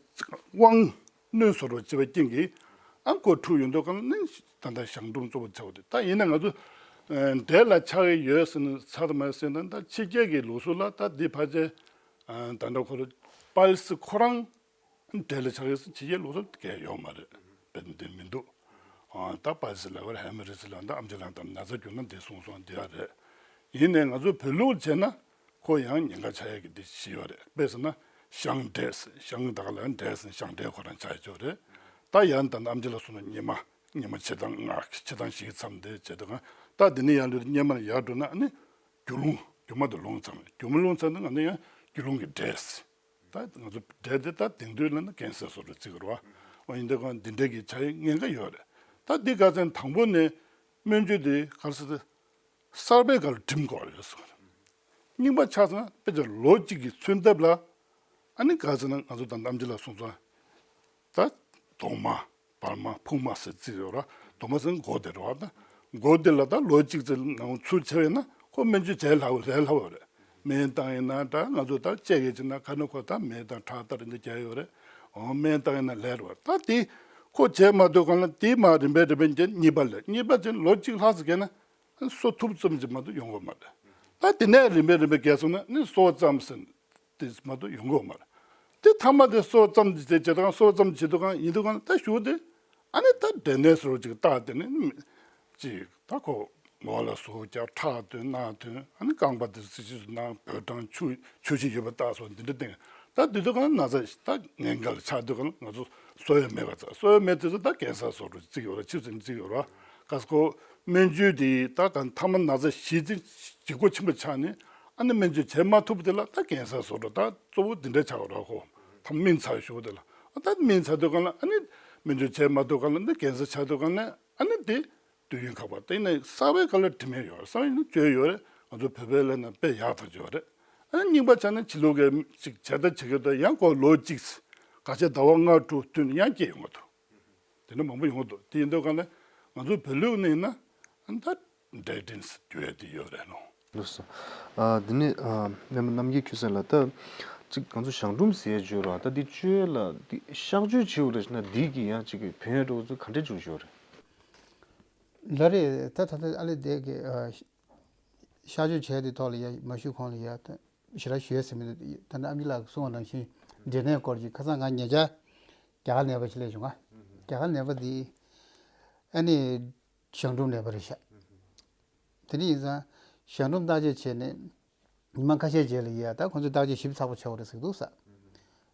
དབང་གནོད་བཟོ་འདྲ་བྱེད་པའི་རྐྱེན་གྱིས་ཨང་ཁོ་འཁྲུག་ཡོང་དུས་གང་ནི་ད་ལྟ་ཞང་ཀྲུང་གཙོ་བོ་ཆགས་པ་དེ་ད་ཡིན་ན་ང་ཚོ་འདྲེ་ལ་ཆགས་ཀྱི་ཡོད་ཟེར་ན་ཚར་མ་ཟེར་ན་ད་ཕྱི་རྒྱལ་གྱི་ལུགས་སྲོལ་ལ་ད་འདི་ཕལ་ཆེར་ད་ལྟ་ཁོ་རང་པལ་སི་ཁོ་རང་འདྲེ་ལ་ཆགས་ཡོད་ཟེར་ཕྱི་རྒྱལ་ལུགས་སྲོལ་གས་ཡོད་མ་རེད། བེད་འདི་མི་འདུག་ཨ་ད་པ་སི་ལ་བར་ཧེ་མ་རི་སི་ལ་འདི་ཨམ་ཅི་ལ་དང་ན་ཚ་གྱུར་ན་འདི་སོང་སོང་འདི་ཡ་རེད། ཡིན་ནའི་ང་ཚོ་བོད་ལུགས་བྱས་ན་ཁོ་ཡང་ཉེན་ཁ་ཆགས་ཡ་གི་འདི་ཞིག་ཡོད་རེད། དཔེ་ཟེར་ན་ཞང་འདྲེ་ཟེར་ཞང་དག་ལ་འདྲེ་ཟེར་ཞང་འདྲེ་ཁོ་རང་ཆགས་ཡ་ཅོག་རེད། ད་ཡང་ད་ནི་ཨམ་ཅི་ལ་སོང་ན་ཉི་མ་ཉི་མ་ཕྱེད་དང་ང་ཕྱེད་དང་ཞིག་མཚམས་འདི་བྱེད་དུ་གང་ད་འདི་ནི་ཡང་ལུས་སྙེ་མར་ཡར་འགྲོ་ན་ཨ་ནི་རྒྱུ་རླུང་རྒྱུ་མ་དུ་རླུང་ཚང་རྒྱུ་མ་རླུང་ཚང་ན་ང་ནི་ཡང་རྒྱུ་རླུང་གི་འདྲེ་ཟེར། ད་ང་ཚོ་འདྲེ་དེ་ད་དེང་དུས་ལ་ན་ཀན་སར་བཟོ་འདྲ་བརྩི་གི་རེད་བ། འོ་ཡིན་དུས་གང་འདི་འདྲ་གི་ཆ་ཡི་ཉེན་ཁ་ཡོད་རེད། ད་འདི་ག་ཚོད་དང་པོ་ནས་སྨན་བཅོས་དེ་ག་རེ་ཟེར་ཏེ་གསར་པའི་སྒང་ལ་འགྲིམ་དགོས་རེད་ཟེར། རྙིང་པ་ཆགས་སོང་ན་དཔེ་ཆ་ལོ་གཅིག་གི་མཚོན་ཐབས་ལ་ཨ་ནི་ག་ཚོད་ན་ང་ཚོ་ད་ནམ་རྒྱུན་ལ་སོང་ཙང་ད་གདོང་མ། བར་མ་ཕུག་མ་ཟེར་རྩིས་ཡོད་ར། དུ་མ་ཟེར་མགོ་དེ་རེད་བ། ད་མགོ་དེ་ལ་ད་ལོ་གཅིག་ཙམ་ནང་ཚུར་ཆེ་བས་ན་ཁོ་སྨན་བཅོས་བྱས་ལྷག་ལས་སླ་བོ་རེད། སྨན་བཏང་ཡིན་ན་འདྲ་ང་ཚོ་ད་བཅད་གི་བྱེད་ན་ཁ་ནི་ཁོ་ད་སྨན་དང་ཁྲག་ལྟར་འདི་རྒྱག་ཡོད་རེད། འོ་སྨན་བཏང་ཡིན་ན་ལས་རེད་བ། ད་དེ་ཁོ་བྱས་མ་ཐུབ་གང་ལ་དེ་མ་རིམ་པས་རིམ་པས་འགྱེད་གཉིས་པ་ལས་གཉིས་པ་ཅན་ལོ་གཅིག་ལྷག་ཙམ་གས་ན་གསོ་ཐུབ་ཙམ་ཅིག་མ་གཏོགས་ཡོང་གི་མ་རེད། ད་དེ་ནས་རིམ་པས་རིམ་པས་རྒས་སོང་ན་ནི་གསོ་བ་ཙམ་ཟིན། དེ་མ་གཏོགས་ཡོང་གི་མ་རེད། དེ་ཐ་མ་དེ་གསོ་ཙམ་གྱི་དེ་བྱེད་དང་གསོ་ཙམ་བྱེད་དུ་གང་ཡིན་དུ་གང་ད་ཞུ་དེ་ཨ་ནི་ད་འབྲས་ནད་སོར་ཅིག་བཏགས་དེ་ནི་ཅིག་ད་ཁོ་མོ་ལ་ཟུག་རྒྱག་ཁྲག་ཐོན་རྣག་ཐོན་ཨ་ནི་རྐང་པ་དེ་སི་ཅི་སུ་ནང་བོད་གྲང་ཆུ་ཆུ་ཞིག་ཡོད་པ་བཏགས་སོ་འདི་འདྲ་སྟེང་ད་དུས་དུ་གང་ན་ཚ་ད་ངན་འགལ་ཆགས་དུས་གང་ང་ཚོ་གསོ་ཡ་མེད་པ་ཚ་གསོ་ཡ་མེད་དུས་ཚོ་ད་ཀན་སར་སོར་རུ་བརྩི་གི་ཡོད་ར་ཆིབས་སེ་བརྩི་གི་ཡོད་ར་ག་ས་ཁོ་སྨན་བཅོས་དེ་ད་གང་ཐ་མ་ན་ཚ་ཞི་ཚེ་ལྗིད་ཁོག་ཆེན་པོ་ཆགས་ནས། ཨ་ནི་སྨན་བཅོས་བྱེད་མ་ཐུབ་དེ་ལ་ད་ཀན་སར་བཟོ་འགྲོ་ད་གཙོ་བོ་འདི་འདྲ་ཆགས་རོགས་ཧོ། ད་སྨིན་ཚར་ཞུ་དེ་ལ་ཨ་ད་སྨིན་ཚར་དུས་གང་ལ་ཨ་ནི་སྨན་བཅོས་བྱེད་མ་ཐུབ་གང་ལ་ནི་ཀན་སར་ཆགས་དུས་གང་ལ་ཨ་ནི་དེ་དུས་ཡུན་ཁག་པ་དེ་ནི་གསར་བའི་སྐབས་ལ་དྲི་མེད་ཡོད་རེད། གསར་བའི་ནི་བཅོས་ཡོད་རེད། ང་ཚོ་བོད་པའི་ལས་ན་དཔེ་ཡག་ཐག་ཆོད་རེད། ཨ་ནི་རྙིང་པ་ཆགས་ན་ཕྱི་ལོགས་ཀྱི་ཅིག་བྱས་ད་བྱེད་ཀྱི་འདུག་ཡང་ཁོ་ལོ་གཅིག་ག་ཆེ་ཟླ་བ་ལྔ་དྲུག་བསྟུན་ཡང་སྐྱེ་ཡོང་གི་འདུག་དེ་འདྲ་མང་པོ་ཡོང་གི་འདུག་དེ་ཡིན་དུས་གང་ལ་ང་ཚོ་བོད་ལུགས་ནས་ཡིན་ན་ཨ་ད་འབྲས་སྤྲིན་ཟེར་རྒྱུ་ཡ་དེ་ཡོད་རེད་ནོ། ལགས་སོ། ཨ་འདི་ནས་ཨ་སྨན་པ་རྣམ་རྒྱལ་ཁྱོད་ཚོ་ལ་ད་ཅིག་ང་ཚོ་ཞང་འབྲུམ་ཟེར་ཡ་བརྗོད་ར་ད་འདི་བཅོས་ལ་འདི་གཤག་བཅོས་བྱེད་དགོས་རེད་ན་འདི་གི་ཡང་ཅིག་གི་ཕན་ཡོན་འདྲ་བོ་ཚོ་ག་འདྲས་བྱུང་བཞག་རེད། ལ་རེད་ད་ད་ད་ཨ་ལེ་དེ་གི་ཨ་གཤག་བཅོས་བྱས་དེ་ཐོག་ལ་ཡ་མ་ཞུ་གོང་ལ་ཡ་ད་ཞེ་དྲག་ཞུ་ཡ་ཟེར་མི་འདུག་ད་ནི་ཨམ་ཆི་ལགས་གསུངས་པ་ནང་བཞིན་འབྲས་ནད་སྐོར་གྱི་ཁ་སང་ང་ཉེ་ཆར་རྒྱ་གར་ནད་པ་ཞིག་སླེབས་བྱུང་ང་། རྒྱ་གར་ནད་པ་འདི་ཨ་ནི་ཞང་འབྲུམ་ནད་པ་རེད་ཤག་དེ་འདྲ་ཡིན་ཙང་ཞང་འབྲུམ་བརྟག་དཔྱད་བྱས་ནས་ཉི་མ་ཁ་ཤས་རྗེས་ལ་ཡ་ད་ཁོ་ཚོས་བརྟག་དཔྱད་ཞིབ་ཚགས་པོ་བྱས་པ་རེད་ཟེར་གི་འདུག་ས།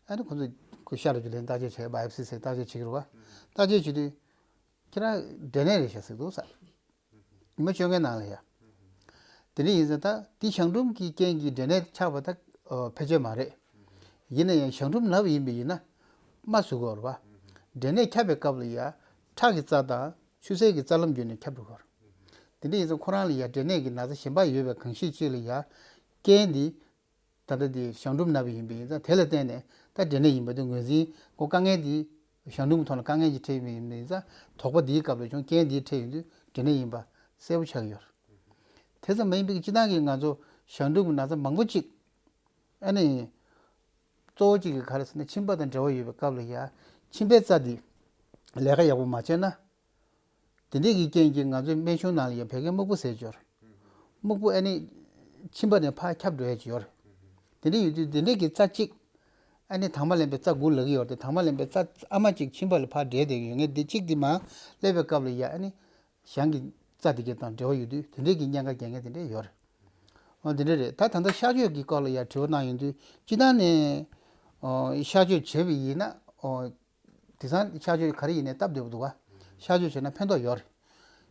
ཨ་ནི་ཁོ་ཚོས་ཁོ་ཤ་རུ་རྒྱུ་ལེན་བརྟག་དཔྱད་བྱས་བའི་ཡོ་སི་ཟེར་བརྟག་དཔྱད་བྱེད་ཀྱི་རེད་བ། བརྟག་དཔྱད་བྱེད་དུས་ཁྱེད་རང་འབྲས་ནད་རེད་ཤག་ཟེར་གི་འདུག་ས། ཉི་མ་བཅོ་ལྔའི་ནང་ལ་ཡ། དེ་འདྲ་ཡིན་ཙང་ད་འདི་ཞང་འབྲུམ་གྱི་རྐྱེན་གྱིས་འབྲས་ནད་ཆགས་པ་ད་ཕལ་ཆེར་མ་རེད། ཡིན་ན་ཡང་ཞང་འབྲུམ་ན་བ་ཡིན་པ་ཡིན་ན་རྨ་ཟུག་གི་ཡོད་རེད་བ། འབྲས་ནད་ཁྱབ་པའི་སྐབས་ལ་ཡ་ཁྲག་གི་རྩ་དང་ཆུ་སེར་གྱི་རྩ་ལམ་བརྒྱུད་ནས་ཁྱབ་འགྲོ་གི་ཡོད་རེད། དེ་འདྲ་ཡིན་ཙང་ཁོ་རང་ལ་ཡ་འབྲས་ནད་ཀྱི་ན་ཚ་གཞན་པ་ཡོད་པའི་གང་ཤེས་ཅིག་ལ་ཡ་རྐྱེན་འདི་ད་ལྟ་འདི་ཞང་འབྲུམ་ན་བ་ཡིན་པ་ཡིན་ཙང་དེ་ལ་བརྟེན་ནས་ད་འབྲས་ནད་ཡིན་པ་འདི་ངོས་འཛིན་ཁོ་དཀའ་ངལ་འདི་ཞང་འབྲུམ་གྱི་ཐོག་ལ་དཀའ་ངལ་ཅིག་འཕྲད་ཡོད་པ་ཡིན་ཙང་དོགས་པ་འདིའི་སྐབས་ལ་བྱུང་རྐྱེན་འདིའི་འཕྲད་ཡོང་དུས་འབྲས་ནད་ཡིན་པ་གསལ་པོ་ཆགས་ཀྱི་ཡོད་རེད། དེ་ཙམ་མ་ཡིན་པའི་སྤྱིར་བཏང་གི་ང་ཚོ་ཞང་འབྲུམ་གྱི་ན་ཚ་མང་པོ་ཅིག་ཨ་ནི་གཙོ་བོ་གཅིག་གི་ག་རེ་ཟེར་ན་མཆིན་པ་དང་འབྲེལ་བ་ཡོད་པའི་སྐབས་ལ་ཡ་མཆིན་པའི་རྩ་འདི་ལས་ཀ་ཡག་པོ་མ་བྱས་ན། དེ་འདྲས་ཀྱི་རྐྱེན་གྱིས་ང་ཚོའི་སྨན་གཞུང་ནང་ལ་ཡང་བད་ཀན་སྨུག་པོ་ཟེར་ཅིག་ཡོད་རེད། སྨུག་པོ་ཨ་ནི་མཆིན་པ་ནས་ཕར་ཁྱབ་འགྲོ་ཡ་ཅིག་ཡོད་རེད། དེ་འདྲས་ཡོད་དུས་དེ་འདྲས་ཀྱི་རྩ་གཅིག་ཨ་ནི་དྭངས་མ་ལེན་པའི་རྩ་དགུ་ལབ་ཀྱི་ཡོད་རེད་དེ་དྭངས་མ་ལེན་པའི་རྩ་ཨ་མ་གཅིག་མཆིན་པ་ལ་ཕར་འདྲེས་བསྡད་ཀྱི་ཡོད་ངེས་དེ་གཅིག་དེ་མར་སླེབས་པའི་སྐབས་ལ་ཡ་ཨ་ནི་ཞང་གི་རྩ་དེ་ག་དང་འབྲེལ་བ་ཡོད་དུས་དེ་འདྲས་ཀྱི་གཉན་ཁ་རྒྱག་མཁན་དེ་འདྲས་ཡོད་རེད། འོ་དེ་འདྲས་རེད། ད་ད་ལྟ་གཤག་བཅོས་ཀྱི་སྐོར་ལ་ཡ་དྲི་བ་གནང་ཡོང་དུས་སྤྱིར་བཏང་ནས་ཨོ་གཤག་བཅོས་བྱས་པ་ཡིན་ན་ཨོ། དེང་སང་གཤག་བཅོས་ག་རེ་ཡིན་ནའི་སྟབས་བདེ་པོ་འདུག་ག་གཤག་བཅོས་བྱས་ན་ཕན་ཐོགས་ཡོད་རེད།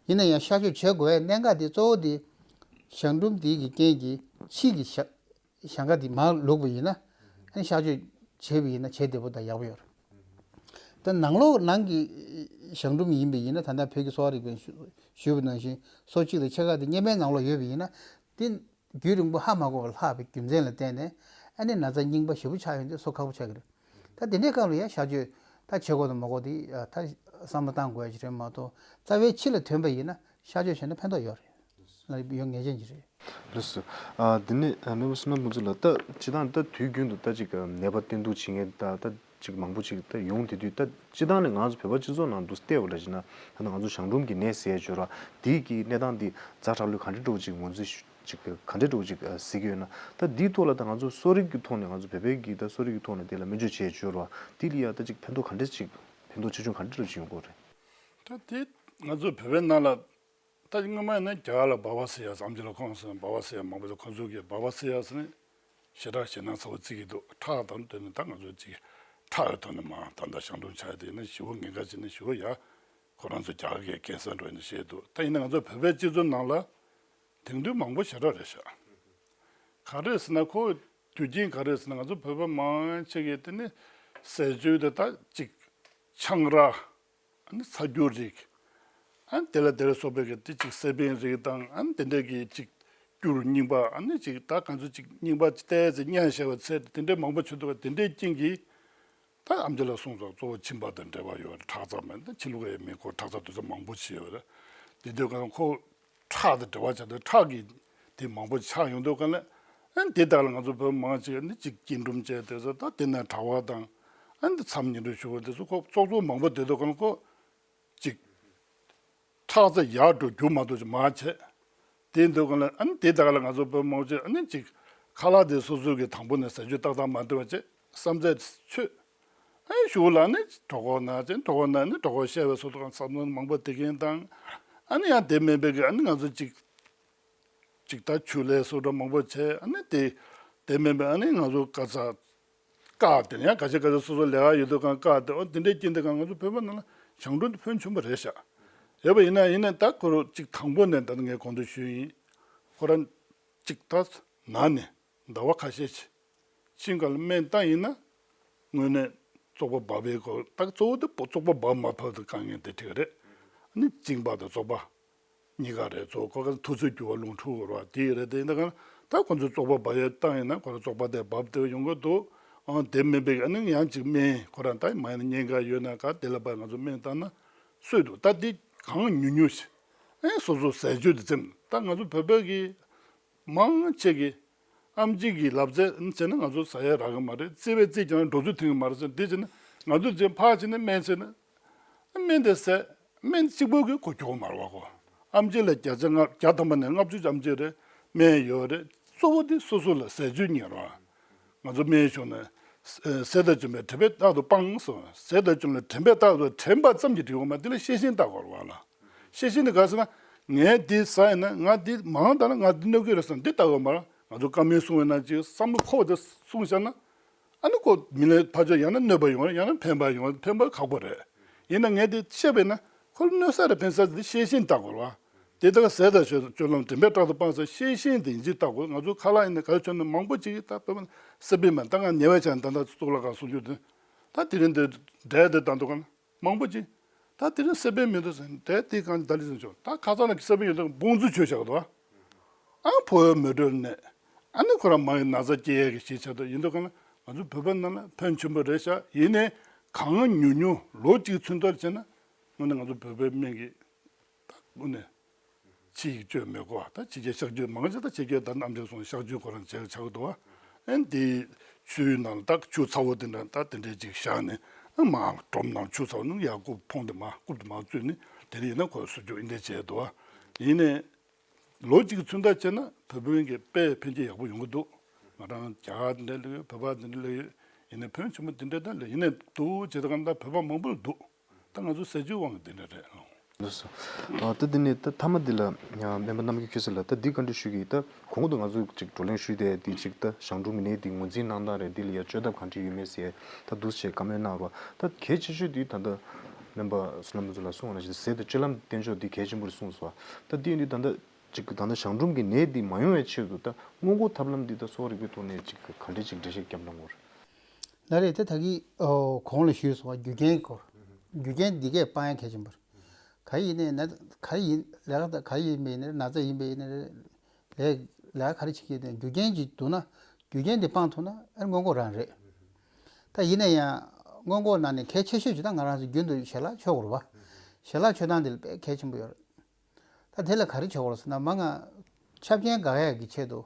ཡིན་ན་ཡང་གཤག་བཅོས་བྱེད་དགོས་པའི་གནད་འགག་དེ་གཙོ་བོ་དེ་ཞང་འབྲུམ་དེ་གི་རྐྱེན་གྱིས་ཕྱི་གི་ཞང་ཞང་ཁ་དེ་མར་ལུག་པ་ཡིན་ན་ཨ་ནི་གཤག་བཅོས་བྱས་པ་ཡིན་ན་བྱས་བདེ་པོ་དང་ཡག་པོ་ཡོད་རེད། ད་ནང་ལོགས་ནང་གི་ཞང་འབྲུམ་ཡིན་པ་ཡིན་ན་ད་ལྟ་བོད་ཀྱི་གསོ་བ་རིག་པས་ཞུ་ཞུས་པ་ནང་བཞིན་སོ་གཅིག་དང་ཕྱེད་ཀ་དེ་གཉེར་མའི་ནང་ལོགས་ཡོད་པ་ཡིན་ན་དེ། རྒྱུན་རིང་པོ་ཧ་མ་གོ་བར་ལྷག་པའི་རྒྱུ་མཚན་ལ་བརྟེན་ནས་ཨ་ནི་ན་ཚ་རྙིང་པ་ཞེ་པོ་ཆགས་ཡོང་དུས་གསོ་ཁག་པོ་ཆགས་ཀྱི་རེད། ད་དེ་འདྲའི་སྐབས་ལ་ཡང་གཤག་བཅོས་ ད་བྱེད་དགོས་དང་མ་དགོས་དེ་ད་བསམ་བློ་བཏང་དགོས་ཡ་ཞིག་རེད་མ་གཏོགས། རྩ་བའི་ཕྱི་ལ་ཐོན་པ་ཡིན་ན་གཤག་བཅོས་བྱས་ན་ཕན་ཐོགས་ཡོད་རེད། ལ་ཡོད་ངེས་ཅན་ཅིག་རེད། ལགས་སོ། ཨ་དེ་ནས་ཨ་སྨན་པ་བསོད་ནམས་ཕུན་ཚོགས་ལགས། ད་སྤྱིར་བཏང་ད་དུས་རྒྱུན་དུ་ད་ཅིག་ནད་པ་བསྟེན་གཏུག་བྱེད་མཁན་ད་ད་ཅིག་མང་པོ་ཅིག་ད་ཡོང་དེ་དུས། ད་སྤྱིར་བཏང་ནས་ང་ཚོ་བོད་པ་སྤྱི་ཚོགས་ནང་དུ་བལྟས་པ་འདྲ་བྱས་ན། ད་ང་ཚོ་གཞང་འབྲུམ་གྱི་ནད་ཟེར་ཡ་སྦྱོར་བ་དེ་གི་གནས་སྟངས་འདི་ཛ་དྲག་ལོས་ག་འདྲ་འདྲ་བོ་ཅིག་ངོས་འཛིན་ཅིག་ག་འདྲ་འདྲ་བོ་ཅིག་གཟིགས་ཀྱི་ཡོད་ན། ད་འདིའི་ཐོག་ལ་ད་ང་ཚོ་གསོ་རིག་གི་ཐོག་ནས་ང་ཚོ་བོད་པའི་གི་ད་གསོ་རིག་གི་ཐོག་ནས་དེ་ལ་སྨན་བཅོས་བྱས་སྦྱོར་བ་དེ་ལ་ཡ་ད་ཅིག་ཕན་ཐོགས་ག་འདྲ་ཅིག་ཕན་ཐོགས་ཆེ་ཆུང་ག་འདྲ་འདྲ་བོ་ཅིག་ཡོང་གི་རེད། ད་དེ་ང་ཚོ་བོད་པའི་ནང་ལ། ད་སྔོན་མ་ཡིན་ན་རྒྱ་གར་ལ་སྦ་བ་སི་ཡ་ཟེར། ཨེམ་ཆི་ལ་ཁོང་ཚོས་སྦ་བ་སི་ཡ་མང་པོ་ཟེར། ཁོང་ཚོ་གིས་སྦ་བ་སི་ཡ་ཟེར་ནས་ཞེ་དྲག་ཞེད་སྣང་ཚ་བོ་བརྩི་གི་འདུག་ཁྲག་དང་བསྟུན་ནས་ད་ང་ཚོ་ཅིག་ཁྲག་ཡོད་དོ་ནས་མ་ད་ལྟ་གཞང་འབྲུམ་ཆགས་ཡ་དེ་ཡིན་ན་ཞེ་པོ་ཉེན་ཁ་ཅིག་ནས་ཞེ་པོ་ཡ། ཁོ་རང་ཚོ་རྒྱ་གར་གྱི་ཀན་སར་འགྲོ་ཡིན་ན་བཤད་འདུག་ད་ཡིན་ན་ང་ཚོ་བོད་པའི་སྤྱི་ཚོགས་ནང་ལ་དེང་དུས་མང་པོ་ཞེ་དྲག་རེད་ཤག་ག་རེ་ཟེར་ན་ཁོ་རྒྱུ་རྐྱེན་ག་རེ་ཟེར་ན། ང་ཚོ་བོད་པ་མང་ཆེ་གིས་དེ་ནི་ཟས་སྤྱོད་དེ་ད་ཅིག་ཆང་རག་ཨ་ནི་ཚ་རྒྱུ་རིགས། ཨ་ནི་དེ་ལ་དེ་ལ་སོགས་པའི་གི་དེ་ཅིག་སེ་པན་རིགས་དང་། ཨ་ནི་དེ་འདྲའི་གི་ཅིག་སྐྱུར་རྙིང་པ། ཨ་ནི་ཅིག་ད་ག་ཚོད་ཅིག་རྙིང་པ་ཏོག་ཙམ་བསྙལ་བཞག་པ་ཚད་དེ་འདྲའི་མང་པོ་བྱུང་འདུག་ག་དེ་འདྲའི་རྐྱེན་གྱིས་ད་ཨེམ་ཆི་ལ་གསུངས་སོང་། གཙོ་བོ་མཆིན་པ་དང་འབྲེལ་བ་ཡོད་རེད། ཁྲག་རྩ་མེད། ད་མཆིན་ལུག་ཡང་མེད། ཁོ་ཁྲག་རྩ་དུས་ཚོད་མང་པོ་བྱས་ཡོད་རེད། དེ་དུས་གང་ཁོ་ཁྲག་དང་འབྲེལ་བ་ཆགས་དུས་ཁྲག་གི་དེ་མང་པོ་ཆགས་ཡོང་དུས་གང་ལ། ཨ་ནི་དེ་དག་ལ་ང་ཚོ་བོད་མང་ཆེ་ནི་ཅིག་སྐྱིལ་ཀྲུང་བཅས་དེ་ཚོ། ད་དེ་ན་གྲྭ་པ་དང་། ཨ་ནི་མཚམས་ཉིན་གྲོ་ཞུ་བ་དེ་ཚོ་ཁོ་ཙོག་ཙོག་མང་པོ་དེ་དུས་གང་ཁོ་ཅིག་ཁྲག་རྩ་ཡར་འགྲོ་རྒྱུ་མ་གཏོགས་ཅིག་མ་བྱས། དེ་དུས་གང་ལ་ཨ་ནི་དེ་དག་ལ་ང་ཚོ་བོད་མང་ཆེ་ཨ་ནི་ཅིག་ཁ་ལག་དེ་སོ་སོ་གི་དང་པོ་ནས་ཟས་བཅུད་ཏག་ཏག་མ་འདོན་པ་བྱས། བསམ་ཚད་ཆོད། ཨ་ནི་གཞུག་ལ་ནི་གྲོད་ཁོག་ན་ཅན། གྲོད་ཁོག་ན་ནི་གྲོད་ཁོག་བཤལ་བའི་སོགས་དང་བསམ་བློ་མང་པོ་དེ་མཁན་དང་། ཨ་ནི་ཡང་དེ་མིན་པའི་གི་ཨ་ནི་ང་ཚོ་ཅིག་ཅིག་ད་ཆུ་ལས་སོགས་འདྲ་མང་པོ་བྱས། ཨ་ནི་དེ་དེ་མིན་པའི་ཨ་ནི་ང་ཚོ་ག་ས་བཀག་དེ་ཡང་ག་ཆེ་ག་ཆེ་སོ་སོ་ལས་ཀ་ཡོད་དུས་གང་བཀག་དེ། འོ་དེ་འདྲའི་རྐྱེན་དེ་གང་ང་ཚོ་བོད་པ་ནང་ལ་གཞང་འབྲུམ་དེ་ཕོན་ཆེན་པོ་རེད་ཤག་ཡོད་པ་ཡིན་ན། ཡིན་ན་ད་ཁོ་རང་ཅིག་དང་པོ་ནས་ད་ངས་གོང་དུ་ཞུས་ཡིན། ཁོ་རང་ཅིག་ད་ན་ནས་ཟླ་བ་ཁ་ཤས་ཤིག་ཕྱིན་ག་ལ་སྨན་བཏང་ཡིན་ན། དངོས་གནས་བཙོག་པ་འབབ་པའི་སྐོར། ད་གཙོ་བོ་དེ་བཙོག་པ་འབབ་མ་འབབ་དེ་དཀའ་ངལ་དེ་འཕྲད་རེད། ཨ་ནི་གཅིན་པ་དང་བཙོག་པ་གཉིས་ཀ་རེད། གཙོ་བོ་ཁོ་ག་མཐུག་ཚད་འགྱུར་བ་རླུང་འཁྲུག་འོར་བ་དེ་རེད། དེ་ཡིན་ད་ག་ད་ཁོ་ཚོས་བཙོག་པ་འབབ་ཡས་བཏང་ཡིན་ན་ཁོ་རང་བཙོག་པ་དེ་འབབ་དེ་ཡོང་གི་འདུག་ཨང་དེ་མིན་པའི་ཨ་ནི་ཡང་ཅིག་སྨན་ཁོ་རང་ད་མ་ཡིན་ན་གཉན་ཁ་ཡོད་ན་ག་དེ་ལ་བབ་ང་ཚོ་སྨན་བཏང་ན་སུས་འདུག་ད་དེ་གང་ཉུང་ཉུང་ཞིག་ཨེ་སོ་སོ་ཟས་སྤྱོད་དེ་ཙམ། ད་ང་ཚོ་བོད་པའི་གི་མང་ཆེ་གི་ཨེམ་ཆི་གི་ལབ་ཙེ་བྱས་ན་ང་ཚོ་ཟ་ཡ་རག་གི་མ་རེད། བརྩི་བས་བརྩིས་ཀྱང་འགྲོ་ཚུལ་མཐུན་གི་མ་རེད་ཟེར། འདི་བྱས་ན་ང་ཚོ་རྗེས་ཕར་ཕྱིན་ནས་སྨན་བྱས་ན་སྨན་དེ་ཟས་སྨན་གཅིག་པོ་གིས་གོ་ཆོད་མ་རེད་བ། ཁོ་ཨེམ་ཆི་ལ་བརྒྱ་ཆ་ལྔ་བརྒྱ་ཐམ་པ་ནས་ལྔ་བཅུ་ཙམ་ཅིག་རེད་སྨན་ཡོད་རེད། གཙོ་བོ་དེ་སོ་སོ་ལ་ཟས་སྤྱོད་གཉེར་བ། ང་ཚོ་སྨན་གཞུང་ནས་ཟས་དང་བཅོས་མའི་དྲན་པས་རྟག་ཏུ་སྤང་གསུངས། ཟས་དང་བཅོས་མའི་དྲན་པས་རྟག་ཏུ་དྲན་པ་ཙམ་གྱིས་འགྲིག་གི་མ་རེད། དེ་ལ་ཤེས་བཞིན་ལྟ་དགོས་རེད་བ་ལ། ཤེས་བཞིན་དེ་ག་ཟེར་ན། ངས་འདི་ཟ་ཡིན་ན་ང་འདི་མང་དྲགས་ན་ང་འདི་གནོད་ཀྱི་རེད་བསམ་འདི་ལྟ་དགོས་མ་རེད། ང་ཚོ་བཀའ་མོལ་གསུང་བའི་ནང་ཅིག་བསམ་བློ་འཁོར་བ་དེ་གསུངས་བཞག་ན། ཨ་ནི་ཁོ་མི་ལ་ཕར་ཕྱོགས་ཡང་ན་གནོད་པ་ཡོང་རེད། ཡང་ན་ཕན་པ་ཡོང་རེད། ཕན་པ་ཁག་པོ་རེད། ཡིན་ན་ངས་འདི་བཤད་པས་ན་ཁོ་ལ་གནོད་ས་རེད་ཕན་ས་རེད་འདི་ཤེས་བཞིན་ལྟ་དགོས་རེད་བ། དེ་ལྟར་ཟས་དང་སྤྱོད་ལམ་དྲན་པས་རྟག་ཏུ་སྤང་ཟེར་ཤེས་བཞིན་དེ་ཡིན་གཅིག་ལྟ་དགོས། ང་ཚོ་ཁ་ལག་ཡིན་ན་ག་རེ་བྱུང་ན་མང་པོ་ཅིག་ད་བོད་པ་སེ་པན་མ་ད་ང་ཉེ་བའི་ཆར་ད་ལྟ་གཙུག་ལག་ཁང་གསུང་རྒྱུ་དེ་ད་དེ་རིང་འདི་འབྲས་དེ་བཏང་འདུག་ག་ན། མང་པོ་ཅིག་ད་དེ་རིང་སེ་པན་མི་འདུག་ཟེར་ནས་དེ་དེ་གང་ད་ལི་ཟེར་ཆོག་ད་ཁ་སང་ལ་སེ་པན་ཡོད་དུས་བོང་ཚུལ་ཆོས་བཞག་འདུག་ཨ་ཕོ་བའི་མེ་དྲོད་ནད། ཨ་ནི་ཁོ་རང་མང་ཡི་ན་ཚ་སྐྱེ་ཡས་ཀྱི་ཞིག་ཆགས་འདུག་ཡིན་འདུག་ག་ན་ང་ཚོ་བོད་པ་ནང་ལ་ཕོན་ཆེན་པོ་རེད་ཤག་ཡིན་ནའི་གང་ཉུང་ཉུང་ལོ་གཅིག་ཚུན་ཐོར་བྱས་ན་དངོས་གནས་ང་ཚོ་བོད་པའི་སྨན་གྱི་ད་དངོས་གནས། ཕྱི་ཡི་བཅོས་མི་དགོས་པ། ད་ཕྱི་རྒྱལ་གཤག་བཅོས་མང་ཆེ་ད་ཕྱི་རྒྱལ་ད་ནམ་རྒྱལ་སོང་གཤག་བཅོས་ཁོ་རང་བྱས་ཆགས་འདུག་བ། ཨན་དེ་ཆུའི་ནང་ད་ཆུ་ཚ་བོ་དེ་འདྲ་ད་དེ་འདྲས་ཅིག་བཞག་ནས་མ་སྒྲོམ་ནང་ཆུ་ཚ་བོ་ནང་ཡར་རྐུབ་འཕངས་ཏེ་མ་རྐུབ་དེ་མ་བཙུད་ནས་དེ་འདྲ་ཡིན་ན་ཁོ་སུ་རྒྱུ་ཨིན་དེ་བྱས་འདུག་བ། ཡིན་ནས་ལོ་གཅིག་ཚུན་ད་བྱས་ན་བོད་པའི་གི་དཔེ་ཕན་ཆེ་ཡག་པོ་ཡོང་གི་འདུག་ང་རང་རྒྱ་གར་དེ་འདྲ་ལ་ཡོད། བོད་པ་དེ་འདྲ་ལ་ཡོད། ཡིན་ནས་ཕོན་ཆེན་པོ་དེ་འདྲ་ད་ལ་ཡིན་ནས་འདུག་བྱས་ད་ག་ད་བོད་པ་མང་པོ་ལ་འདུག་ད་ང་ཚོ་ཟས་བཅུད་དབང་གིས་འདི་འདྲ་རེད། ལགས་སོ། ཨ་ད་འདི་ནས་ད་མཐའ་མ་འདི་ལ་སྨན་པ་རྣམ་རྒྱལ་ཁྱོད་ཚོ་ལ་ད་འདི་བཀའ་འདྲི་ཞུ་གི་ཡིན། ད་གོང་དུ་ང་ཚོས་ཅིག་བགྲོ་གླེང་ཞུས་ཏེ་འདི་ཅིག་ད་གཞང་འབྲུམ་གྱི་ནད་འདི་ངོས་འཛིན་གནང་སྟངས་རེད། འདི་ལ་ཡ་བཅོས་ཐབས་ག་འདྲ་ཡོད་མེད་ཟེར་ད་འདུག་སེ་བཀའ་མོལ་གནང་རོགས། ད་གལ་ཆེ་ཤོས་འདི་ད་ལྟ་སྨན་པ་བསོད་ནམས་ཚོ་ལ་གསུངས་པ་ནང་བཞིན་ཟས་དང་སྤྱོད་ལམ་བསྟེན་ཕྱོགས་འདི་གལ་ཆེན་པོ་རེད་གསུངས་སོང་། ད་འདི་འདི་ད་ལྟ་ཅིག་ད་ལྟ་གཞང་འབྲུམ་གྱི་ནད་འདི་མ་ཡོང་བའི་ཆེད་དུ་ད་སྔོན་འགོག་ཐབས་ལམ་འདི་ད་གསོ་བ་རིག་པའི་ཐོག་ནས་ཅིག་ག་འདྲ་ཅིག་འགྲེལ་བཤད་བརྒྱབ་གནང་དགོས་རེད། ལགས་རེད། དེ་ད་གིན་ཨོ་གོང་ལ་ཞུས་སོང་བ། རྒྱུ་རྐྱེན་སྐོར། རྒྱུ་རྐྱེན་འདི་གས་སྤང་ཡ་གལ་ཆེན་པོ་རེད། ག་ཡིན་ནའི་ན་ག་ཡིན་ལས་ཀ་ད་ག་ཡིན་པ་ཡིན་ནའི་ན་ཚ་ཡིན་པ་ཡིན་ནའི་ལས་ལས་ཀ་ག་རེ་བྱེད་ཀྱི་ཡིན་ནའི་རྒྱུ་རྐྱེན་ཅིག་འདུག་ན་རྒྱུ་རྐྱེན་འདི་སྤང་ཐུབ་ན་ཨ་སྔོན་འགོག་རང་རེད། ད་ཡིན་ན་ཡང་ སྔོན་འགོག་ནང་ནས་གལ་ཆེ་ཤོས་ཅིག་ད་ང་རང་ཚོ་རྒྱུན་དུ་ཞལ་ལག་མཆོད་དགོས་རེད་པ། ཞལ་ལག་མཆོད་སྟངས་འདི་ལ་དཔེ་གལ་ཆེན་པོ་ཡོད་རེད། ད་དེ་ལ་ག་རེ་བྱེད་དགོས་རེད་ཟེར་ན་མ་ང་ཆབ་ཆེན་དགག་ཡག་གི་ཆེད་དུ་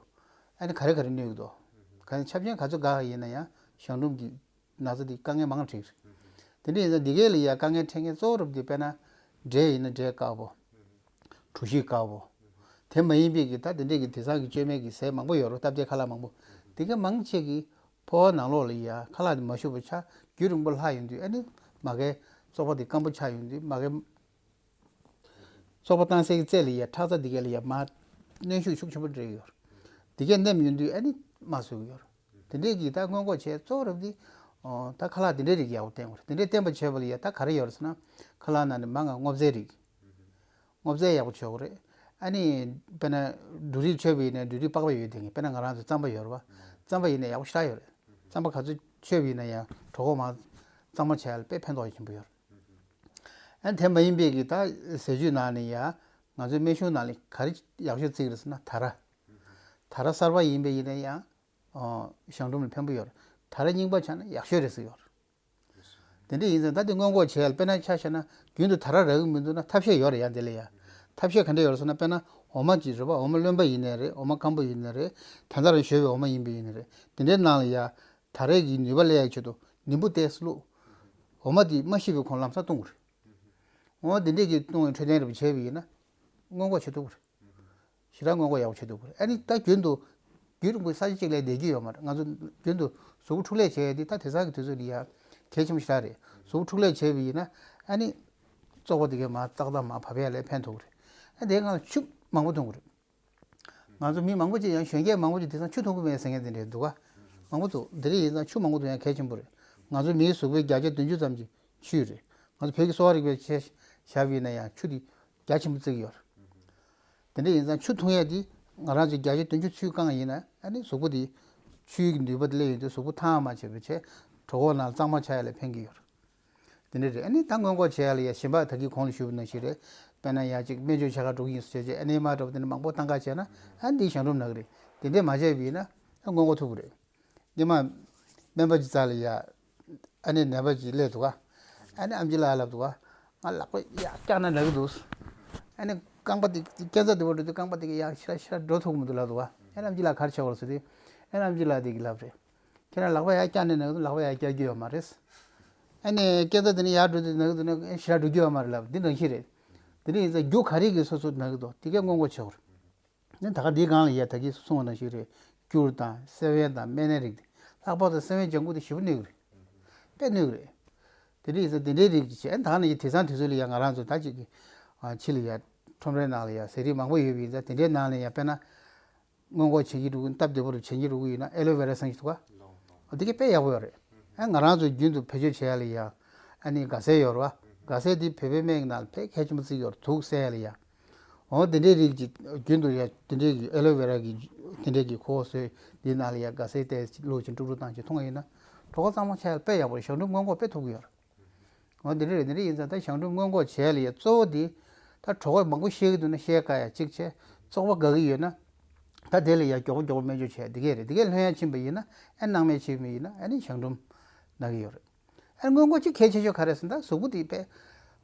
ཨ་ནི་ག་རེ་ག་རེ་གནོད་ཀྱི་འདུག་ག་ནི་ཆབ་ཆེན་ག་ཚོད་དགག་ཡག་ཡིན་ན་ཡང་གཞུང་འབྲུམ་གྱི་ན་ཚ་འདི་དཀའ་ངལ་མང་རུ་འཕྲད་ཀྱི་རེད། དེ་འདྲ་ཡིན་ཙང་འདི་གས་ལ་ཡ་དཀའ་ངལ་འཕྲད་མཁན་གཙོ་བོ་རབ་འདི་དཔེར་ན་འབྲས་ཡིན་ན་འབྲས་དཀར་པོ། གྲོ་ཞིབ་དཀར་པོ། དེ་མ་ཡིན་པའི་གི་ད་དེ་འདྲས་ཀྱི་དེང་སང་གི་བཅོས་མའི་གི་ཟས་མང་པོ་ཡོད་རེད། སྟབས་བདེ་ཁ་ལག་མང་པོ། དེ་ག་མང་ཆེ་གི་ཕོ་བ་ནང་ལོགས་ལ་ཡ་ཁ་ལག་དེ་མ་ཞུགས་པ་ཆ་རྒྱུན་རིང་པོ་ལྷག་ཡོང་དུས་ཨ་ནི་མ་གའི་བཙོག་པ་དེ་སྐམ་པོ་ཆགས་ཡོང་དུས་མ་གའི་བཙོག་པ་བཏང་སའི་རྩེ་ལ་ཡ་ཁྲག་རྩ་དེ་གས་ལ་ཡ་མར་གནོན་ཤུགས་ཤུགས་ཆེན་པོ་སྤྲད་ཡོད་རེད། དེ་གས་ནེམ་ཡོང་དུས་ཨ་ནི་མ་བཟོ་གི་ཡོད་རེད། དེ་འདྲས་ཀྱི་ད་སྔོན་འགོག་བྱས་གཙོ་བོ་རབ་འདི། ཨོ། ད་ཁ་ལག་དེ་འདྲས་རིགས་ཡག་པོ་བསྟེན་དགོས་རེད། དེ་འདྲས་བསྟེན་པ་བྱས་པ་ལ་ཡ་ད་ག་རེ་ཡོད་རེད་ཟེར་ན། ཁ་ལག་ནང་ནས་མ་ང་སྔོ་ཚལ་རིགས། སྔོ་ཚལ་ཡག་པོ་མཆོད་དགོས་རེད། ཨ་ནི། དཔེར་ན། འབྲུ་རིགས་མཆོད་པ་ཡིན་ན་འབྲུ་རིགས་པགས་པ་ཡོད་དེ་ངས་དཔེར་ན་ང་རང་ཚོ་རྩམ་པ་ཡོད་རེད་པ། རྩམ་པ་ཡིན་ན་ཡག་པོ་ཞེ་དྲག་ཡོད་རེད། རྩམ་པ་ག་ཚོད་མཆོད་པ་ཡིན་ན་ཡང་གྲོད་ཁོག་མང་། གཙང་མ་བྱས་ལ་དཔེ་ཕན་ཐོགས་ཆེན་པོ་ཡོད་རེད། ཨ་ནི་དེ་མ་ཡིན་པའི་གི་ད་ཟས་བཅུད་ནང་ནས་ཡ། ང་ཚོའི་སྨན་གཞུང་ནང་ལ་ག་རེ་ཡག་ཤོས་བརྩི་གི་རེད་ཟེར་ན་དར། དར་གསར་པ་ཡིན་པ་ཡིན་ན་ཡང་། ཨོ། གཞུང་འབྲུམ་ལ་ཕན་པོ་ཡོད་རེད། དར་རྙིང་པ་ཆགས་ན་ཡག་ཤོས་རེད་ཟེར་ཡོད་རེད། དེ་འདྲ་ཡིན་ཙང་ད་དེ་སྔོན་འགོག་བྱས་ཡ་ལ་དཔེར་ན་ཆ་བཞག་ན་རྒྱུན་དུ་དར་རག་གི་མི་འདུག་ན་ཐབས་ཤེས་ཡོད་རེད་ཡ་དེ་ལ་ཡ། ཐབས་ཤེས་ག་འདྲ་ཡོད་རེད་ཟེར་ན་དཔེར་ན་འོ་མ་ཅིག་རེད་པ། འོ་མ་རློན་པ་ཡིན་ནའི་རེད། འོ་མ་སྐམ་པོ་ཡིན་ནའི་རེད། ད་ལྟ་རང་བཞོས་པའི་འོ་མ་ཡིན་པ་ཡིན་ནའི་རེད། དེ་འདྲའི་ནང་ལ་ཡ། དར་རས་ཀྱི་ནུས་པ་སླེབས་ཡག་ཆེད་དུ་ནིམ་བུ་ཏོག་ཙམ་བླུགས། འོ་མ་དེ་མ་ཞིག་པའི་གོང་ལམ་སང་བཏུང་དགོས་རེད། འོ་དེ་འདྲས་ཀྱི་བཏུང་བའི་འཕྲོད་བསྟེན་རེ་བྱས་པ་ཡིན་ན། སྔོན་འགོག་བྱེད་ཐུབ་ཀྱི་རེད། ཞེ་དྲག་སྔོན་འགོག་ཡག་པོ་བྱེད་ཐུབ་ཀྱི་རེད། ཨ་ནི་ད་རྒྱུན་དུ། རྒྱུན་རིང་པོའི་ས་ཆ་གཅིག་ལ་བསྡད་རྒྱུ་ཡོད་མ་རེད། ང་ཚོ་རྒྱུན་དུ་གཟུགས་པོ་འཕྲུག་ལས་བྱས་ཏེ་ད་དེང་སང་གི་དུས་ཚོད་འདི་ཡ། གལ་ཆེན་པོ་ཞེ་དྲག་རེད། གཟུགས་པོ་འཕྲུག་ལས་བྱས་པ་ཡིན་ན། ཨ་ནི། བཙོག་པ་དེ་གས་མར་ཏག་ཏག་མར་བབས་ཡ་ལ་ཕན་ཐོགས་ཀྱི་རེད། ཨ་དེའི་སྒང་ལ་ཆུ་མང་པོ་འཐུང་དགོས་རེད། ང་ཚོ་མི་མང་པོ་ཅིག་ཡང་གཞོན་སྐྱེས་མང་པོ་ཅིག་དེང་སང་ཆུ་འཐུང་གི་མེད་ཟེར་མཁན་དེ་འདྲས་འདུག་ག་མང་པོ་འདུག་དེ་འདྲ་ཡིན་ཙང་ཆུ་མང་པོ་འཐུང་ཡ་གལ་ཆེན་པོ་རེད། ང་ཚོ་མིའི་གཟུགས་པོའི་བརྒྱ་ཆ་བདུན་ཅུ་ཙམ་གྱི་ཆུ་རེད། ང་ཚོ་བོད་ཀྱི་གསོ་བ་རིག་པའི་ཆ་བཞག་པ་ཡིན་ན་ཡང་ཆུ་དེ་རྒྱ་ཆེན་པོ་བརྩི་གི་ཡོད་རེད། དེ་འདྲ་ཡིན་ཙང་ཆུ་འཐུང་ཡ་དེ་ང་རང་ཚོས་བརྒྱ་ཆ་བདུན་ཅུ་ཆུས་བཀང་ཡིན་ན་ཨ་ནི་གཟུགས་པོ་དེ་ཆུའི་ནུས་པ་དེ་སླེབས་ཡོང་དུས་གཟུགས་པོ་ཐང་མ་ཆད་པ་བྱས་གྲོད་ཁོག་ནང་གཙང་མ་ཆགས་ཡ་ལ་ཕན་གྱི་ཡོད་རེད། དེ་འདྲ་རེད། ཨ་ནི་ད་སྔོན་འགོག་བྱེད་ཡ་ལ་ཡ་གཞན་པ་ད་གིན་གོང་ལ་ཞུས་པ་ནང་བཞིན་རེད། དཔེར་ན་ཡ་གཅིག་སྨན་བཅོས་བྱེད་ག་འགྲོ་གི་ཡིན་ཟེར་བྱས་ཨེན་ཨེམ་ཨར་འདྲ་པོ་དེ་འདྲ་མང་པོ་བཏང་ག་བྱས་ན་ཨ་ནི་འདི་གཞུང་འབྲུམ་ན་གི་རེད། དེ་འདྲས་མ་བྱས་པ་ཡིན་ན་ཨ་སྔོན་འགོག་ཐུབ་ཀྱི་རེད། སྔོན་མ་སྨན་པ་ཅིག་རྩ་ལ་ཡ། ཨ་ནི་ནད་པ་ཅིག་སླེབས་འདུག་ག་ཨ་ནི་ཨམ་ཆི་ལགས་ལབ་འདུག་ག་ང་ལག་པ་ཡར་བཀྱགས་ན་ན་གི་འདུག་ཨ་ནི་རྐང་པ་དེ་སྐས་འཛེག་དེ་པར་འགྲོ་དུས་རྐང་པ་དེ་ག་ཡར་ཤི་ར་ཤི་ར་འགྲོ་ཐུབ་ཀྱི་མི་འདུག་ལབ་འདུག་ག་ཨ་ནི་ཨམ་ཆི་ལགས་ག་རེ་བྱེད་དགོས་རེད་ཟེར་དུས། ཨ་ནི་ཨམ་ཆི་ལགས་དེ་གིས་ལབ་རེད། ཁྱེད་རང་ལག་པ་ཡར་བཀྱགས་ནས་ན་གི་འདུག་ལག་པ་ཡར་བཀྱག་རྒྱུ་ཡོད་མ་རེད། ཨ་ནི་སྐས་འཛེག་དེ་ནས་ཡར་འགྲོ་དུས་ན་གི་འདུག་ན་ཤི་ར་འགྲོ་རྒྱུ་ཡོད་མ་རེད་ལབ་འདི་ནང་བཞིན་རེད། དེ་འདྲ་ཡིན་ཙང་རྒྱུ་ག་རེ་གིས་སོ་སོ་ན་གི་འདུག་དེ་གས་སྔོན་འགོག་བྱེད་དགོས་རེད། ནི་ད་ག་འདིའི་སྒང་ལ་ཡ་ད་གིན་གསུངས་པ་ནང་བཞིན་རེད། སྐྱུར་དང་སེ་བན་དང་སྨན་སྣ་རིགས་དེ། ལྷག་པར་དུ་སེ་བན་ལྗང་གུ་དེ་ཞེ་པོ་གནོད་ཀྱི་རེད། དཔེ་གནོད་ཀྱི་རེད། དེ་འདྲ་ཡིན་ཙང་དེ་འདྲའི་རིགས་ཀྱི་བྱས་ད་ག་ནང་བཞིན་དེང་སང་དུས་ཚོད་ལ་ཡ་ང་རང་ཚོ་ད་ཅིག་གི་ཕྱི་ལ་ཡ་ཁྲོམ་རའི་ནང་ལ་ཡ་ཟས་རིགས་མང་པོ་ཡོད་པ་ཡིན་ཙང་དེ་འདྲའི་ནང་ལ་ཡ་དཔེར་ན། སྔོན་འགོག་བྱེད་ཀྱི་འགྲོ་གི་སྟབས་བདེ་པོ་རུ་བྱེད་ཀྱི་འགྲོ་གི་ཡིན་ན་ཨེ་ལོ་ཝེ་ར་ཟེར་གྱི་འདུག་ག་འདི་ག་དཔེ་ཡག་པོ་ཡོད་རེད། ཨ་ང་རང་ཚོ་རྒྱུན་དུ་བེད་སྤྱོད་བྱེད་ཡ་ལ་ཡ། ཨ་ནི་སྒ་སེར་ཡོད་རེད་བ། སྒ་སེར་འདི་བོད་པའི་སྨན་གྱི་ནང་ལ་དཔེ་གལ་ཆེན་པོ་བརྩི་གི་ཡོད་རེད། དུག་སེལ་ཡ་ལ་ཡ། འོ་དེ་འདྲའི་རིགས་ཀྱི་རྒྱུན་དུ་ཡ་དེ་འདྲའི་གི་ཨེ་ལོ་ཝེ་ར་གི་དེ་འདྲའི་གི་ཁོག་བཟོས་འདིའི་ནང་ལ་ཡ་སྒ་སེར་བལྟས་བླུགས་ཅིང་དཀྲུག་དཀྲུག་བཏང་ཅིང་འཐུང་བ་ཡིན་ན། གྲོད་ཁོག་གཙང་མ་ཆགས་ཡ་ལ་དཔེ་ཡག་པོ་རེད། གཞུང་འབྲུམ་སྔོན་འགོག་དཔེ་ཐུབ་ཀྱི་ཡོད་རེད། འོ་འདི་འདྲ་རེད། འདི་འདྲ་ཡིན་ཙང་ད་གཞུང་འབྲུམ་སྔོན་འགོག་བྱེད་ཡ་ལ་ཡ་གཙོ་བོ་འདི། ད་གྲོད་ཁོག་མང་པོ་བཤལ་གི་འདུག་ན་བཤལ་དཀའ་ཡ་གཅིག་བྱས། བཙོག་པ་འགག་གི་ཡོད་ན། ད་དེ་ལ་ཡ་མགྱོགས་པོ་མགྱོགས་པོ་སྨན་བཅོས་བྱས་འདི་གས་རེད། འདི་གས་ལྷོད་ཡངས་ཕྱིན་པ་ཡིན་ན་ཨེ་སྣང་མེད་ཕྱིན་པ་ཡིན་ན་ཨེ་ནི་གཞུང་འབྲུམ་ན་གི་ཡོད་རེད། ཨེ་སྔོན་འགོག་གཅིག་གལ་ཆེ་ཤོས་ག་རེ་ཟེར་ན་ད་གཟུགས་པོ་དེ་དཔེ་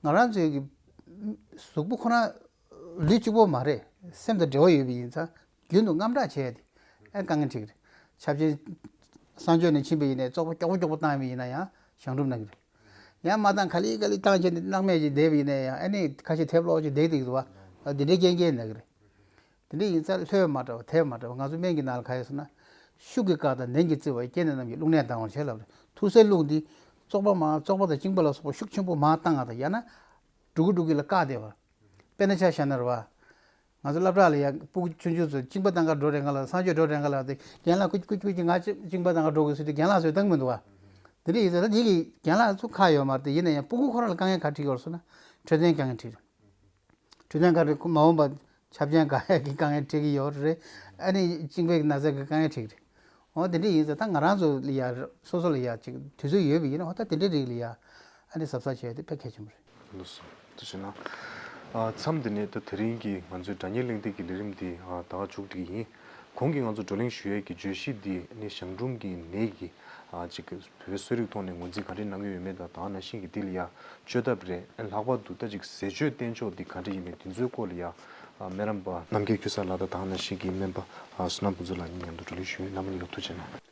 ང་རང་ཚོའི་གི་གཟུགས་པོ་ཁོ་རང་ལུས་གཅིག་པོ་མ་རེད། སེམས་དང་འབྲེལ་བ་ཡོད་པ་ཡིན་ཙང་རྒྱུན་དུ་དངངས་སྐྲག་བྱས་ཏེ་ཨེ་དཀའ་ངལ་འཕྲད་ཀྱི་རེད། ཆབ་ཆེན་གསང་སྤྱོད་ནས་ཕྱིན་པ་ཡིན་ནའི་བཙོག་པ་མགྱོགས་པོ་མགྱོགས་པོ་བཏང་བ་ཡིན་ན་ཡང་གཞུང་འབྲུམ་ན་གི་རེད། ཡང་མ་བཏང་ག་ལེ་ག་ལེ་བཏང་བྱས་ནས་སྣང་མེད་ཅིག་བསྡད་པ་ཡིན་ན་ཡང་ཨ་ནི་ཁ་ཤས་དེབ་ཀློག་ཅིག་བསྡད་བསྡད་ཀྱི་འདུག་བ། འདི་འདྲའི་རྐྱེན་རྐྱེན་ན་གི་རེད། དེ་འདྲ་ཡིན་ཙང་ལྷོད་མ་འགྲོ་བ་དེབ་མ་འགྲོ་བ་ང་ཚོ་སྨན་གྱི་ནང་ལ་ག་ཡོད་ཟེར་ན། ཤུགས་ཀྱིས་བཀག་དང་ནན་གྱིས་བརྩི་བ་ཡི་སྐྱེ་གནས་རྣམས་ཀྱི་རླུང་ནད་ལྡང་བར་བྱེད་ལབ་རེད། ཐུར་སེལ་རླུང་འདི་བཙོག་པ་མ་བཙོག་པ་དང་གཅིན་པ་ལ་སོགས་པ་ཤུགས་ཆེན་པོ་མར་བཏང་ང་དང་ཡང་ན། སྒྲུག་གི་སྒྲུག་གི་ལ་བཀག་བསྡད་པ། དཔེར་ན་ཆ་བཞག་ན་རེད་བ། ང་ཚོ་སློབ་གྲྭ་ལ་ཡ་སྤུ་གུ་ཆུང་ཆུང་ཚོ་གཅིན་པ་བཏང་ག་འགྲོ་རན་ག་ལ་གསང་སྤྱོད་འགྲོ་རན་ག་ལ་དེ་རྒན་ལགས་ཀུ་ཀུ་ཀུ་ཀྱི་ང་གཅིན་པ་བཏང་ག་འགྲོ་དགོས་ཟེར་དུས་རྒན་ལགས་ཚོས་བཏང་གི་མི་འདུག་བ། དེ་འདྲ་ཡིན་ཙང་ད་དེ་གི་རྒན་ལགས་ཚོ་ཁག་ཡོད་མ་རེད། དེ་ཡིན་ན་ཡང་སྤུ་གུ་ཁོ་རང་ལ་དཀའ་ངལ་ག་འཕྲད་ཀྱི་ཡོད་རེད་ཟེར་ན། འཕྲོད་བསྟེན་དཀའ་ངལ་འཕྲད་རེད། འཕྲོད་བསྟེན་དཀའ་ངལ་མ་འོངས་པ་ཆབ་ཆེན་དགག་ཡག་གི་དཀའ་ངལ་འཕྲད་ཀྱི་ཡོད་རེད། ཨ་ནི་གཅིན་པའི་ན་ཚ་གི་དཀའ་ངལ་འཕྲད་ཀྱི་རེད། འོ་དེ་འདྲ་ཡིན་ཙང་ད་ང་རང་ཚོ་ལ་ཡ་སོ་སོ་ལ་ཡ་ཅིག་དུས་ཚོད་ཡོད་པ་ཡིན་ན་འོ་ད་དེ་འདྲའི་རིགས་ལ་ཡ་ཨ་ནི་གཟབ་གཟབ་བྱས་ཏེ་དཔེ་གལ་ཆེན་པོ་རེད། ལགས་སོ། དེ་བྱས་ན། ཨ། མཚམས་འདི་ནས་ད་དེ་རིང་གི་ང་ཚོའི་སྒྲ་སྙན་གླེང་སྟེགས་ཀྱི་ལས་རིམ་འདི་ཨ་ད་ག་མཇུག་སྒྲིལ་གྱི་ཡིན། གོང་གི་ང་ཚོ་བགྲོ་གླེང་ཞུ་ཡས་ཀྱི་བརྗོད་གཞི་འདི་ནི་གཞང་འབྲུམ་གྱི་ནད་ཀྱི་ཨ་ཅིག་བོད་པའི་གསོ་རིག་ཐོག་ནས་ངོས་འཛིན་ག་འདྲས་གནང་གི་ཡོད་མེད་དང་། དེ་ནང་བཞིན་གྱི་འདི་ལ་ཡ་བཅོས་ཐབས་རེད། ལྷག་པར་དུ་ད་ཅིག་ཟས་སྤྱོད་བསྟེན་ཕྱོགས་འདི་ག་འདྲས་ཡིན་མིན་འདི་ཚོའི་སྐོར་ལ་ཡ་ཨ་སྨན་རམས་པ་རྣམ་རྒྱལ་ཁྱུ་གསར་ལགས་དང་། དེ་ནང་བཞིན་གྱི་སྨན་པ་ཨ་བསོད་ནམས་ཕུན་ཚོགས་ལགས་གཉིས་མཉམ་དུ་བགྲོ་གླེང་ཞུ་ཡས་ཡིན། རྣམ་པ་གཉིས་ཀ་ཐུགས་རྗེ་གནང་།